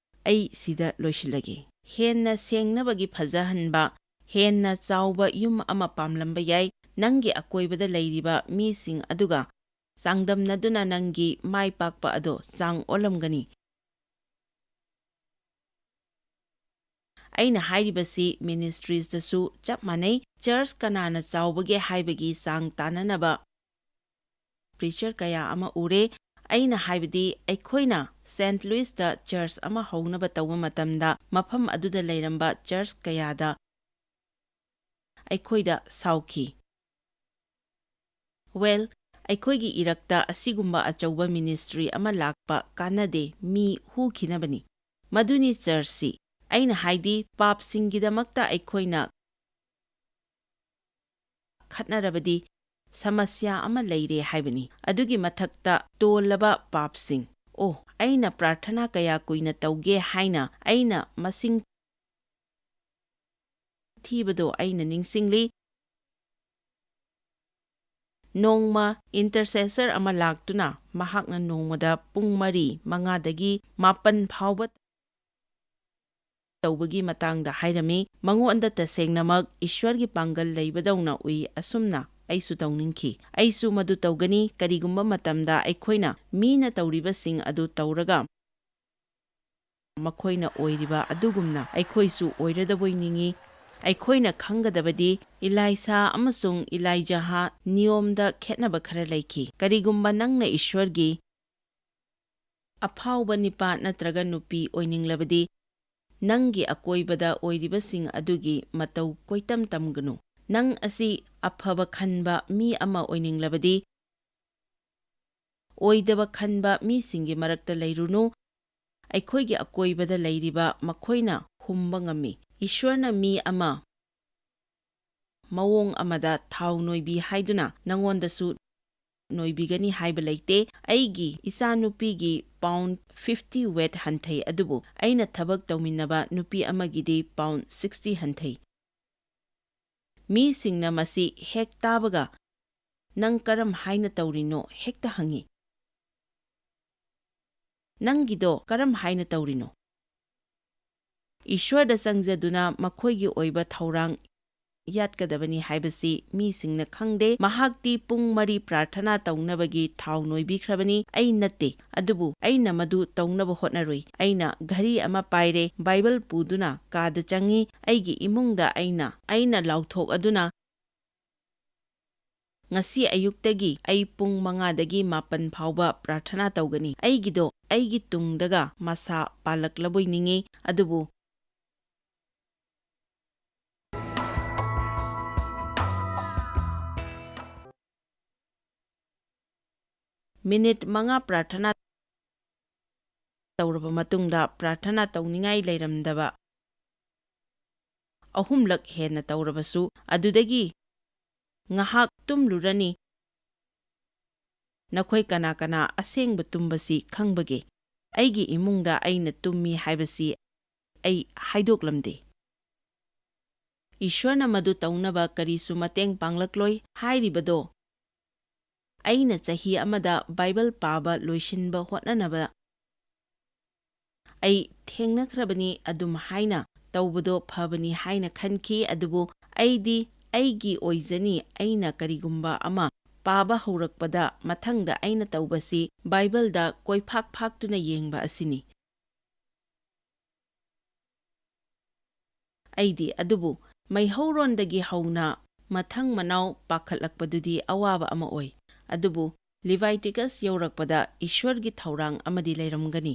ꯑꯩ ꯁꯤꯗ ꯂꯣꯏꯁꯤꯜꯂꯒꯦ꯫ ꯍꯦꯟꯅ ꯁꯦꯡꯅꯕꯒꯤ ꯐꯖꯍꯟꯕ, ꯍꯦꯟꯅ ꯆꯥꯎꯕ ꯌꯨꯝ ꯑꯃ ꯄꯥꯝꯂꯝꯕ ꯌꯥꯏ, ꯅꯪꯒꯤ ꯑꯀꯣꯏꯕꯗ ꯂꯩꯔꯤꯕ ꯃꯤꯁꯤꯡ ꯑꯗꯨꯒ ꯆꯥꯡꯗꯝꯅꯗꯨꯅ ꯅꯪꯒꯤ ꯃꯥꯏ ꯄꯥꯛꯄ ꯑꯗꯣ ꯆꯥꯡ ꯑꯣꯜꯂꯝꯒꯅꯤ꯫ ꯑꯩꯅ ꯍꯥꯏꯔꯤꯕꯁꯤ ꯃꯤꯅꯤꯁꯇ꯭ꯔꯤꯁꯇꯁꯨ ꯆꯞ ꯃꯥꯟꯅꯩ꯫ ꯆꯔꯆ ꯀꯅꯥꯅ ꯆꯥꯎꯕꯒꯦ ꯍꯥꯏꯕꯒꯤ ꯆꯥꯡ ꯇꯥꯟꯅꯅꯕ ꯄ꯭ꯔꯤꯆꯔ ꯀꯌꯥ ꯑꯃ ꯎꯔꯦ꯫ ꯑꯩꯅ ꯍꯥꯏꯕꯗꯤ, ꯑꯩꯈꯣꯏꯅ ꯁꯦꯟꯠ ꯂꯨꯏꯁꯇ ꯆꯔꯆ ꯑꯃ ꯍꯧꯅꯕ ꯇꯧꯕ ꯃꯇꯝꯗ, ꯃꯐꯝ ꯑꯗꯨꯗ ꯂꯩꯔꯝꯕ ꯆꯔꯆ ꯀꯌꯥꯗ ꯑꯩꯈꯣꯏꯗ ꯁꯥꯎꯈꯤ꯫ "Well, ꯑꯩꯈꯣꯏꯒꯤ ꯏꯔꯛꯇ ꯑꯁꯤꯒꯨꯝꯕ ꯑꯆꯧꯕ ꯃꯤꯅꯤꯁꯇ꯭ꯔꯤ ꯑꯃ ꯂꯥꯛꯄ ꯀꯥꯟꯅꯗꯦ, ꯃꯤ ꯍꯨꯈꯤꯅꯕꯅꯤ꯫ ꯃꯗꯨꯅꯤ ꯆꯔꯆꯁꯤ꯫" ꯑꯩꯅ ꯍꯥꯏꯗꯤ, ꯄꯥꯞꯁꯤꯡꯒꯤꯗꯃꯛꯇ ꯑꯩꯈꯣꯏꯅ ꯈꯠꯅꯔꯕꯗꯤ ꯁꯃꯁ꯭ꯌꯥ ꯑꯃ ꯂꯩꯔꯦ ꯍꯥꯏꯕꯅꯤ꯫ ꯑꯗꯨꯒꯤ ꯃꯊꯛꯇ ꯇꯣꯜꯂꯕ ꯄꯥꯞꯁꯤꯡ꯫ ꯑꯣ, ꯑꯩꯅ ꯄ꯭ꯔꯥꯔꯊꯅꯥ ꯀꯌꯥ ꯀꯨꯏꯅ ꯇꯧꯒꯦ ꯍꯥꯏꯅ ꯑꯩꯅ ꯃꯁꯤꯡ ꯊꯤꯕꯗꯣ ꯑꯩꯅ ꯅꯤꯡꯁꯤꯡꯂꯤ꯫ ꯅꯣꯡꯃ ꯏꯟꯇꯔꯁꯦꯁꯔ ꯑꯃ ꯂꯥꯛꯇꯨꯅ ꯃꯍꯥꯛꯅ ꯅꯣꯡꯃꯗ ꯄꯨꯡ ꯃꯔꯤ, ꯃꯉꯥꯗꯒꯤ ꯃꯥꯄꯟ ꯐꯥꯎꯕ ꯇꯧꯕꯒꯤ ꯃꯇꯥꯡꯗ ꯍꯥꯏꯔꯝꯃꯤ꯫ ꯃꯉꯣꯟꯗ ꯇꯁꯦꯡꯅꯃꯛ ꯏꯁ꯭ꯋꯔꯒꯤ ꯄꯥꯡꯒꯜ ꯂꯩꯕꯗꯧꯅ ꯎꯏ꯫ ꯑꯁꯨꯝꯅ ꯑꯩꯁꯨ ꯇꯧꯅꯤꯡꯈꯤ꯫ ꯑꯩꯁꯨ ꯃꯗꯨ ꯇꯧꯒꯅꯤ꯫ ꯀꯔꯤꯒꯨꯝꯕ ꯃꯇꯝꯗ ꯑꯩꯈꯣꯏꯅ ꯃꯤꯅ ꯇꯧꯔꯤꯕꯁꯤꯡ ꯑꯗꯨ ꯇꯧꯔꯒ ꯃꯈꯣꯏꯅ ꯑꯣꯏꯔꯤꯕ ꯑꯗꯨꯒꯨꯝꯅ ꯑꯩꯈꯣꯏꯁꯨ ꯑꯣꯏꯔꯗꯕꯣꯏ ꯅꯤꯡꯏ꯫ ꯑꯩꯈꯣꯏꯅ ꯈꯪꯒꯗꯕꯗꯤ ꯏꯂꯥꯏꯁꯥ ꯑꯃꯁꯨꯡ ꯏꯂꯥꯏꯖꯍꯥ ꯅꯤꯌꯣꯝꯗ ꯈꯦꯠꯅꯕ ꯈꯔ ꯂꯩꯈꯤ꯫ ꯀꯔꯤꯒꯨꯝꯕ ꯅꯪꯅ ꯏꯁ꯭ꯋꯔꯒꯤ ꯑꯐꯥꯎꯕ ꯅꯤꯄꯥ ꯅꯠꯇ꯭ꯔꯒ ꯅꯨꯄꯤ ꯑꯣꯏꯅꯤꯡꯂꯕꯗꯤ, ꯅꯪꯒꯤ ꯑꯀꯣꯏꯕꯗ ꯑꯣꯏꯔꯤꯕꯁꯤꯡ ꯑꯗꯨꯒꯤ ꯃꯇꯧ ꯀꯣꯏꯇꯝ ꯇꯝꯒꯅꯨ꯫ ꯅꯪ ꯑꯁꯤ ꯑꯐꯕ ꯈꯟꯕ ꯃꯤ ꯑꯃ ꯑꯣꯏꯅꯤꯡꯂꯕꯗꯤ, ꯑꯣꯏꯗꯕ ꯈꯟꯕ ꯃꯤꯁꯤꯡꯒꯤ ꯃꯔꯛꯇ ꯂꯩꯔꯨꯅꯨ꯫ ꯑꯩꯈꯣꯏꯒꯤ ꯑꯀꯣꯏꯕꯗ ꯂꯩꯔꯤꯕ ꯃꯈꯣꯏꯅ ꯍꯨꯝꯕ ꯉꯝꯃꯤ꯫ ꯏꯁ꯭ꯋꯔꯅ ꯃꯤ ꯑꯃ ꯃꯑꯣꯡ ꯑꯃꯗ ꯊꯥꯎ ꯅꯣꯏꯕꯤ ꯍꯥꯏꯗꯨꯅ ꯅꯉꯣꯟꯗꯁꯨ ꯅꯣꯏꯕꯤꯒꯅꯤ ꯍꯥꯏꯕ ꯂꯩꯇꯦ꯫ ꯑꯩꯒꯤ ꯏꯆꯥꯅꯨꯄꯤꯒꯤ ꯄꯥꯎꯟ ꯐꯤꯐꯇꯤ ꯋꯦꯠ ꯍꯟꯊꯩ, ꯑꯗꯨꯕꯨ ꯑꯩꯅ ꯊꯕꯛ ꯇꯧꯃꯤꯟꯅꯕ ꯅꯨꯄꯤ ꯑꯃꯒꯤꯗꯤ ꯄꯥꯎꯟ ꯁꯤꯛꯁꯇꯤ ꯍꯟꯊꯩ꯫ ꯃꯤꯁꯤꯡꯅ ꯃꯁꯤ ꯍꯦꯛ ꯇꯥꯕꯒ, "ꯅꯪ ꯀꯔꯝ ꯍꯥꯏꯅ ꯇꯧꯔꯤꯅꯣ?" ꯍꯦꯛꯇ ꯍꯪꯉꯤ꯫ "ꯅꯪꯒꯤꯗꯣ ꯀꯔꯝ ꯍꯥꯏꯅ ꯇꯧꯔꯤꯅꯣ?" ꯏꯁ꯭ꯋꯔꯗ ꯆꯪꯖꯗꯨꯅ ꯃꯈꯣꯏꯒꯤ ꯑꯣꯏꯕ ꯊꯧꯔꯥꯡ ꯌꯥꯠꯀꯗꯕꯅꯤ ꯍꯥꯏꯕꯁꯤ ꯃꯤꯁꯤꯡꯅ ꯈꯪꯗꯦ꯫ ꯃꯍꯥꯛꯇꯤ ꯄꯨꯡ ꯃꯔꯤ ꯄ꯭ꯔꯥꯔꯊꯅꯥ ꯇꯧꯅꯕꯒꯤ ꯊꯥꯎ ꯅꯣꯏꯕꯤꯈ꯭ꯔꯕꯅꯤ꯫ ꯑꯩ ꯅꯠꯇꯦ, ꯑꯗꯨꯕꯨ ꯑꯩꯅ ꯃꯗꯨ ꯇꯧꯅꯕ ꯍꯣꯠꯅꯔꯨꯏ꯫ ꯑꯩꯅ ꯘꯔꯤ ꯑꯃ ꯄꯥꯏꯔꯦ, ꯕꯥꯏꯕꯜ ꯄꯨꯗꯨꯅ ꯀꯥꯗ ꯆꯪꯉꯤ꯫ ꯑꯩꯒꯤ ꯏꯃꯨꯡꯗ ꯑꯩꯅ, ꯑꯩꯅ ꯂꯥꯎꯊꯣꯛꯑꯗꯨꯅ, "ꯉꯁꯤ ꯑꯌꯨꯛꯇꯒꯤ ꯑꯩ ꯄꯨꯡ ꯃꯉꯥꯗꯒꯤ ꯃꯥꯄꯟ ꯐꯥꯎꯕ ꯄ꯭ꯔꯥꯔꯊꯅꯥ ꯇꯧꯒꯅꯤ"꯫ ꯑꯩꯒꯤꯗꯣ ꯑꯩꯒꯤ ꯇꯨꯡꯗꯒ ꯃꯁꯥ ꯄꯥꯜꯂꯛꯂꯕꯣꯏ ꯅꯤꯡꯏ, ꯑꯗꯨꯕꯨ ꯃꯤꯅꯤꯠ ꯃꯉꯥ ꯄ꯭ꯔꯥꯔꯊꯅꯥ ꯇꯧꯔꯕ ꯃꯇꯨꯡꯗ, ꯄ꯭ꯔꯥꯔꯊꯅꯥ ꯇꯧꯅꯤꯡꯉꯥꯏ ꯂꯩꯔꯝꯗꯕ ꯑꯍꯨꯝꯂꯛ ꯍꯦꯟꯅ ꯇꯧꯔꯕꯁꯨ, ꯑꯗꯨꯗꯒꯤ ꯉꯥꯏꯍꯥꯛ ꯇꯨꯝꯂꯨꯔꯅꯤ꯫ ꯅꯈꯣꯏ ꯀꯅꯥ ꯀꯅꯥ ꯑꯁꯦꯡꯕ ꯇꯨꯝꯕꯁꯤ ꯈꯪꯕꯒꯦ? ꯑꯩꯒꯤ ꯏꯃꯨꯡꯗ ꯑꯩꯅ ꯇꯨꯝꯃꯤ ꯍꯥꯏꯕꯁꯤ ꯑꯩ ꯍꯥꯏꯗꯣꯛꯂꯝꯗꯦ꯫ ꯏꯁ꯭ꯋꯔꯅ ꯃꯗꯨ ꯇꯧꯅꯕ ꯀꯔꯤꯁꯨ ꯃꯇꯦꯡ ꯄꯥꯡꯂꯛꯂꯣꯏ ꯍꯥꯏꯔꯤꯕꯗꯣ, ꯑꯩꯅ ꯆꯍꯤ ꯑꯃꯗ ꯕꯥꯏꯕꯜ ꯄꯥꯕ ꯂꯣꯏꯁꯤꯟꯕ ꯍꯣꯠꯅꯅꯕ ꯑꯩ ꯊꯦꯡꯅꯈ꯭ꯔꯕꯅꯤ꯫ ꯑꯗꯨꯝ ꯍꯥꯏꯅ ꯇꯧꯕꯗꯣ ꯐꯕꯅꯤ ꯍꯥꯏꯅ ꯈꯟꯈꯤ, ꯑꯗꯨꯕꯨ ꯑꯩꯗꯤ ꯑꯩꯒꯤ ꯑꯣꯏꯖꯅꯤ꯫ ꯑꯩꯅ ꯀꯔꯤꯒꯨꯝꯕ ꯑꯃ ꯄꯥꯕ ꯍꯧꯔꯛꯄꯗ, ꯃꯊꯪꯗ ꯑꯩꯅ ꯇꯧꯕꯁꯤ ꯕꯥꯏꯕꯜꯗ ꯀꯣꯏꯐꯥꯛ ꯐꯥꯛꯇꯨꯅ ꯌꯦꯡꯕ ꯑꯁꯤꯅꯤ꯫ ꯑꯩꯗꯤ ꯑꯗꯨꯕꯨ ꯃꯩꯍꯧꯔꯣꯟꯗꯒꯤ ꯍꯧꯅ ꯃꯊꯪ ꯃꯅꯥꯎ ꯄꯥꯈꯠꯂꯛꯄꯗꯨꯗꯤ ꯑꯋꯥꯕ ꯑꯃ ꯑꯣꯏ꯫ ꯑꯗꯨꯕꯨ ꯂꯤꯚꯥꯏꯇꯤꯀꯁ ꯌꯧꯔꯛꯄꯗ ꯏꯁ꯭ꯋꯔꯒꯤ ꯊꯧꯔꯥꯡ ꯑꯃꯗꯤ ꯂꯩꯔꯝꯒꯅꯤ꯫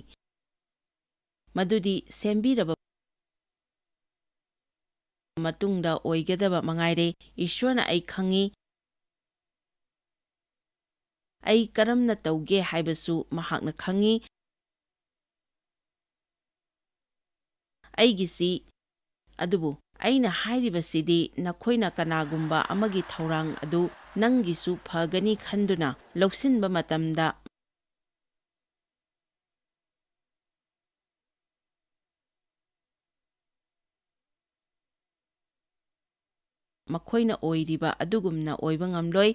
ꯃꯗꯨꯗꯤ ꯁꯦꯝꯕꯤꯔꯕ ꯃꯇꯨꯡꯗ ꯑꯣꯏꯒꯗꯕ ꯃꯉꯥꯏꯔꯦ꯫ ꯏꯁ꯭ꯋꯔꯅ ꯑꯩ ꯈꯪꯏ꯫ ꯑꯩ ꯀꯔꯝꯅ ꯇꯧꯒꯦ ꯍꯥꯏꯕꯁꯨ ꯃꯍꯥꯛꯅ ꯈꯪꯏ꯫ ꯑꯩꯒꯤꯁꯤ, ꯑꯗꯨꯕꯨ ꯑꯩꯅ ꯍꯥꯏꯔꯤꯕꯁꯤꯗꯤ, ꯅꯈꯣꯏꯅ ꯀꯅꯥꯒꯨꯝꯕ ꯑꯃꯒꯤ ꯊꯧꯔꯥꯡ ꯑꯗꯨ ꯅꯪꯒꯤꯁꯨ ꯐꯒꯅꯤ ꯈꯟꯗꯨꯅ ꯂꯧꯁꯤꯟꯕ ꯃꯇꯝꯗ, ꯃꯈꯣꯏꯅ ꯑꯣꯏꯔꯤꯕ ꯑꯗꯨꯒꯨꯝꯅ ꯑꯣꯏꯕ ꯉꯝꯂꯣꯏ꯫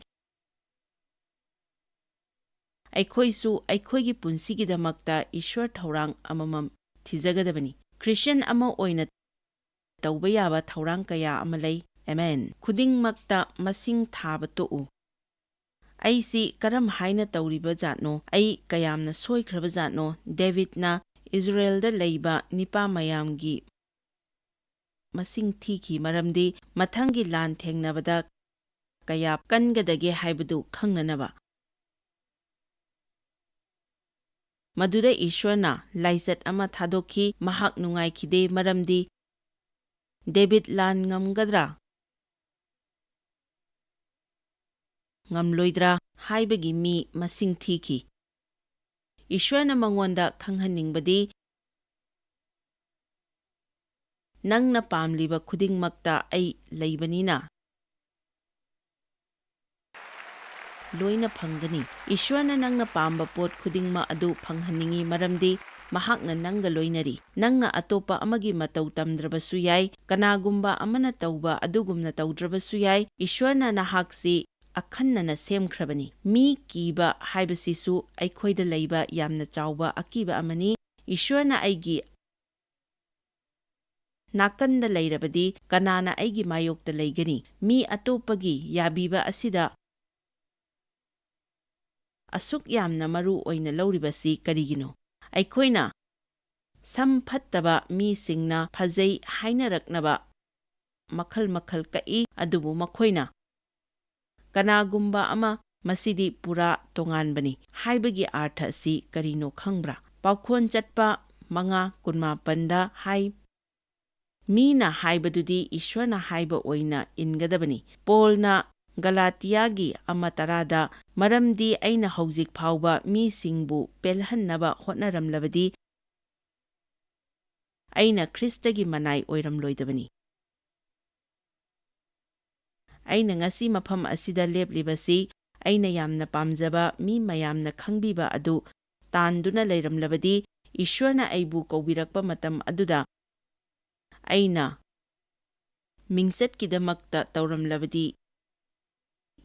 ꯑꯩꯈꯣꯏꯁꯨ ꯑꯩꯈꯣꯏꯒꯤ ꯄꯨꯟꯁꯤꯒꯤꯗꯃꯛꯇ ꯏꯁ꯭ꯋꯔ ꯊꯧꯔꯥꯡ ꯑꯃꯃꯝ ꯊꯤꯖꯒꯗꯕꯅꯤ꯫ ꯈ꯭ꯔꯤꯁꯇꯤꯌꯥꯟ ꯑꯃ ꯑꯣꯏꯅ ꯇꯧꯕ ꯌꯥꯕ ꯊꯧꯔꯥꯡ ꯀꯌꯥ ꯑꯃ ꯂꯩ꯫ ꯑꯃꯦꯟ꯫ ꯈꯨꯗꯤꯡꯃꯛꯇ ꯃꯁꯤꯡ ꯊꯥꯕ ꯇꯣꯛꯎ꯫ ꯑꯩꯁꯤ ꯀꯔꯝ ꯍꯥꯏꯅ ꯇꯧꯔꯤꯕ ꯖꯥꯠꯅꯣ? ꯑꯩ ꯀꯌꯥꯝꯅ ꯁꯣꯏꯈ꯭ꯔꯕ ꯖꯥꯠꯅꯣ? ꯗꯦꯕꯤꯗꯅ ꯏꯖꯔꯦꯜꯗ ꯂꯩꯕ ꯅꯤꯄꯥ ꯃꯌꯥꯝꯒꯤ ꯃꯁꯤꯡ ꯊꯤꯈꯤ, ꯃꯔꯝꯗꯤ ꯃꯊꯪꯒꯤ ꯂꯥꯟ ꯊꯦꯡꯅꯕꯗ ꯀꯌꯥ ꯀꯟꯒꯗꯒꯦ ꯍꯥꯏꯕꯗꯨ ꯈꯪꯅꯅꯕ꯫ ꯃꯗꯨꯗ ꯏꯁ꯭ꯋꯔꯅ ꯂꯥꯏꯆꯠ ꯑꯃ ꯊꯥꯗꯣꯛꯈꯤ꯫ ꯃꯍꯥꯛ ꯅꯨꯡꯉꯥꯏꯈꯤꯗꯦ, ꯃꯔꯝꯗꯤ ꯗꯦꯕꯤꯗ ꯂꯥꯟ ꯉꯝꯒꯗ꯭ꯔꯥ, ꯉꯝꯂꯣꯏꯗ꯭ꯔꯥ ꯍꯥꯏꯕꯒꯤ ꯃꯤ ꯃꯁꯤꯡ ꯊꯤꯈꯤ꯫ ꯏꯁ꯭ꯋꯔꯅ ꯃꯉꯣꯟꯗ ꯈꯪꯍꯟꯅꯤꯡꯕꯗꯤ, "ꯅꯪꯅ ꯄꯥꯝꯂꯤꯕ ꯈꯨꯗꯤꯡꯃꯛꯇ ꯑꯩ ꯂꯩꯕꯅꯤꯅ, ꯂꯣꯏꯅ ꯐꯪꯒꯅꯤ꯫" ꯏꯁ꯭ꯋꯔꯅ ꯅꯪꯅ ꯄꯥꯝꯕ ꯄꯣꯠ ꯈꯨꯗꯤꯡꯃꯛ ꯑꯗꯨ ꯐꯪꯍꯟꯅꯤꯡꯏ, ꯃꯔꯝꯗꯤ ꯃꯍꯥꯛꯅ ꯅꯪꯒ ꯂꯣꯏꯅꯔꯤ꯫ ꯅꯪꯅ ꯑꯇꯣꯞꯄ ꯑꯃꯒꯤ ꯃꯇꯧ ꯇꯝꯗ꯭ꯔꯕꯁꯨ ꯌꯥꯏ, ꯀꯅꯥꯒꯨꯝꯕ ꯑꯃꯅ ꯇꯧꯕ ꯑꯗꯨꯒꯨꯝꯅ ꯇꯧꯗ꯭ꯔꯕꯁꯨ ꯌꯥꯏ꯫ ꯏꯁ꯭ꯋꯔꯅ ꯅꯍꯥꯛꯁꯤ ꯑꯈꯟꯅꯅ ꯁꯦꯝꯈ꯭ꯔꯕꯅꯤ꯫ ꯃꯤ ꯀꯤꯕ ꯍꯥꯏꯕꯁꯤꯁꯨ ꯑꯩꯈꯣꯏꯗ ꯂꯩꯕ ꯌꯥꯝꯅ ꯆꯥꯎꯕ ꯑꯀꯤꯕ ꯑꯃꯅꯤ꯫ ꯏꯁ꯭ꯋꯔꯅ ꯑꯩꯒꯤ ꯅꯥꯀꯟꯗ ꯂꯩꯔꯕꯗꯤ ꯀꯅꯥꯅ ꯑꯩꯒꯤ ꯃꯥꯌꯣꯛꯇ ꯂꯩꯒꯅꯤ? ꯃꯤ ꯑꯇꯣꯞꯄꯒꯤ ꯌꯥꯕꯤꯕ ꯑꯁꯤꯗ ꯑꯁꯨꯛ ꯌꯥꯝꯅ ꯃꯔꯨ ꯑꯣꯏꯅ ꯂꯧꯔꯤꯕꯁꯤ ꯀꯔꯤꯒꯤꯅꯣ? ꯑꯩꯈꯣꯏꯅ ꯁꯝ ꯐꯠꯇꯕ ꯃꯤꯁꯤꯡꯅ ꯐꯖꯩ ꯍꯥꯏꯅꯔꯛꯅꯕ ꯃꯈꯜ ꯃꯈꯜ ꯀꯛꯏ, ꯑꯗꯨꯕꯨ ꯃꯈꯣꯏꯅ ꯀꯅꯥꯒꯨꯝꯕ ꯑꯃ "ꯃꯁꯤꯗꯤ ꯄꯨꯔꯥ ꯇꯣꯉꯥꯟꯕꯅꯤ" ꯍꯥꯏꯕꯒꯤ ꯑꯥꯔꯊ ꯑꯁꯤ ꯀꯔꯤꯅꯣ ꯈꯪꯕ꯭ꯔꯥ? ꯄꯥꯎꯈꯣꯟ ꯆꯠꯄ ꯃꯉꯥ ꯀꯨꯟꯃꯥꯄꯟꯗ ꯍꯥꯏ, "ꯃꯤꯅ ꯍꯥꯏꯕꯗꯨꯗꯤ ꯏꯁ꯭ꯋꯔꯅ ꯍꯥꯏꯕ ꯑꯣꯏꯅ ꯏꯟꯒꯗꯕꯅꯤ꯫" ꯄꯣꯜꯅ ꯒꯂꯥꯇꯤꯌꯥꯒꯤ ꯑꯃ ꯇꯔꯥꯗ ꯃꯔꯝꯗꯤ ꯑꯩꯅ ꯍꯧꯖꯤꯛ ꯐꯥꯎꯕ ꯃꯤꯁꯤꯡꯕꯨ ꯄꯦꯜꯍꯟꯅꯕ ꯍꯣꯠꯅꯔꯝꯂꯕꯗꯤ, ꯑꯩꯅ ꯈ꯭ꯔꯤꯁꯇꯒꯤ ꯃꯅꯥꯏ ꯑꯣꯏꯔꯝꯂꯣꯏꯗꯕꯅꯤ꯫ ꯑꯩꯅ ꯉꯁꯤ ꯃꯐꯝ ꯑꯁꯤꯗ ꯂꯦꯞꯂꯤꯕꯁꯤ ꯑꯩꯅ ꯌꯥꯝꯅ ꯄꯥꯝꯖꯕ ꯃꯤ ꯃꯌꯥꯝꯅ ꯈꯪꯕꯤꯕ ꯑꯗꯨ ꯇꯥꯟꯗꯨꯅ ꯂꯩꯔꯝꯂꯕꯗꯤ, ꯏꯁ꯭ꯋꯔꯅ ꯑꯩꯕꯨ ꯀꯧꯕꯤꯔꯛꯄ ꯃꯇꯝ ꯑꯗꯨꯗ ꯑꯩꯅ ꯃꯤꯡꯆꯠꯀꯤꯗꯃꯛꯇ ꯇꯧꯔꯝꯂꯕꯗꯤ,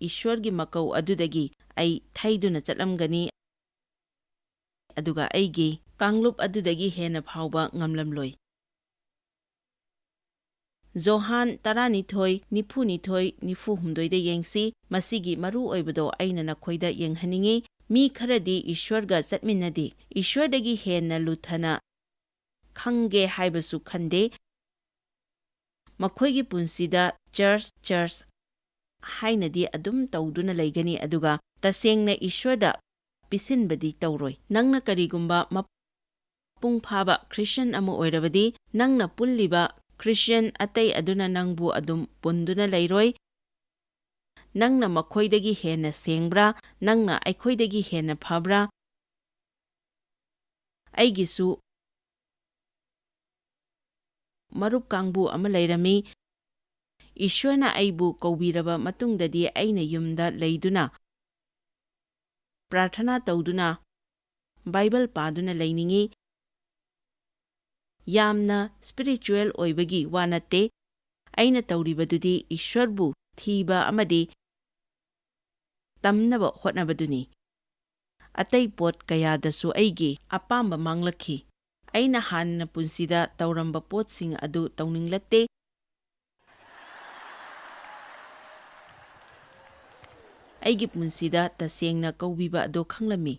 ꯏꯁ꯭ꯋꯔꯒꯤ ꯃꯀꯧ ꯑꯗꯨꯗꯒꯤ ꯑꯩ ꯊꯩꯗꯨꯅ ꯆꯠꯂꯝꯒꯅꯤ, ꯑꯗꯨꯒ ꯑꯩꯒꯤ ꯀꯥꯡꯂꯨꯞ ꯑꯗꯨꯗꯒꯤ ꯍꯦꯟꯅ ꯐꯥꯎꯕ ꯉꯝꯂꯝꯂꯣꯏ꯫ ꯖꯣꯍꯥꯟ ꯇꯔꯥꯅꯤꯊꯣꯏ, ꯅꯤꯐꯨꯅꯤꯊꯣꯏ, ꯅꯤꯐꯨꯍꯨꯝꯗꯣꯏꯗ ꯌꯦꯡꯁꯤ꯫ ꯃꯁꯤꯒꯤ ꯃꯔꯨ ꯑꯣꯏꯕꯗꯣ ꯑꯩꯅ ꯅꯈꯣꯏꯗ ꯌꯦꯡꯍꯟꯅꯤꯡꯏ꯫ ꯃꯤ ꯈꯔꯗꯤ ꯏꯁ꯭ꯋꯔꯒ ꯆꯠꯃꯤꯟꯅꯗꯦ, ꯏꯁ꯭ꯋꯔꯗꯒꯤ ꯍꯦꯟꯅ ꯂꯨꯊꯅ ꯈꯪꯒꯦ ꯍꯥꯏꯕꯁꯨ ꯈꯟꯗꯦ꯫ ꯃꯈꯣꯏꯒꯤ ꯄꯨꯟꯁꯤꯗ ꯆꯔꯆ, ꯆꯔꯆ ꯍꯥꯏꯅꯗꯤ ꯑꯗꯨꯝ ꯇꯧꯗꯨꯅ ꯂꯩꯒꯅꯤ, ꯑꯗꯨꯒ ꯇꯁꯦꯡꯅ ꯏꯁ꯭ꯋꯔꯗ ꯄꯤꯁꯤꯟꯕꯗꯤ ꯇꯧꯔꯣꯏ꯫ ꯅꯪꯅ ꯀꯔꯤꯒꯨꯝꯕ ꯃꯄꯨꯡ ꯐꯥꯕ ꯈ꯭ꯔꯤꯁꯇꯤꯌꯥꯟ ꯑꯃ ꯑꯣꯏꯔꯕꯗꯤ, ꯅꯪꯅ ꯄꯨꯜꯂꯤꯕ ꯈ꯭ꯔꯤꯁꯇꯤꯌꯥꯟ ꯑꯇꯩ ꯑꯗꯨꯅ ꯅꯪꯕꯨ ꯑꯗꯨꯝ ꯄꯨꯟꯗꯨꯅ ꯂꯩꯔꯣꯏ꯫ ꯅꯪꯅ ꯃꯈꯣꯏꯗꯒꯤ ꯍꯦꯟꯅ ꯁꯦꯡꯕ꯭ꯔꯥ? ꯅꯪꯅ ꯑꯩꯈꯣꯏꯗꯒꯤ ꯍꯦꯟꯅ ꯐꯕ꯭ꯔꯥ? ꯑꯩꯒꯤꯁꯨ ꯃꯔꯨꯞ ꯀꯥꯡꯕꯨ ꯑꯃ ꯂꯩꯔꯝꯃꯤ꯫ ꯏꯁ꯭ꯋꯔꯅ ꯑꯩꯕꯨ ꯀꯧꯕꯤꯔꯕ ꯃꯇꯨꯡꯗꯗꯤ ꯑꯩꯅ ꯌꯨꯝꯗ ꯂꯩꯗꯨꯅ, ꯄ꯭ꯔꯥꯔꯊꯅꯥ ꯇꯧꯗꯨꯅ, ꯕꯥꯏꯕꯜ ꯄꯥꯗꯨꯅ ꯂꯩꯅꯤꯡꯏ꯫ ꯌꯥꯝꯅ ꯁ꯭ꯄꯤꯔꯤꯆꯨꯋꯦꯜ ꯑꯣꯏꯕꯒꯤ ꯋꯥ ꯅꯠꯇꯦ꯫ ꯑꯩꯅ ꯇꯧꯔꯤꯕꯗꯨꯗꯤ ꯏꯁ꯭ꯋꯔꯕꯨ ꯊꯤꯕ ꯑꯃꯗꯤ ꯇꯝꯅꯕ ꯍꯣꯠꯅꯕꯗꯨꯅꯤ꯫ ꯑꯇꯩ ꯄꯣꯠ ꯀꯌꯥꯗꯁꯨ ꯑꯩꯒꯤ ꯑꯄꯥꯝꯕ ꯃꯥꯡꯂꯛꯈꯤ꯫ ꯑꯩꯅ ꯍꯥꯟꯅ ꯄꯨꯟꯁꯤꯗ ꯇꯧꯔꯝꯕ ꯄꯣꯠꯁꯤꯡ ꯑꯗꯨ ꯇꯧꯅꯤꯡꯂꯛꯇꯦ꯫ ꯑꯩꯒꯤ ꯄꯨꯟꯁꯤꯗ ꯇꯁꯦꯡꯅ ꯀꯧꯕꯤꯕ ꯑꯗꯨ ꯈꯪꯂꯝꯃꯤ꯫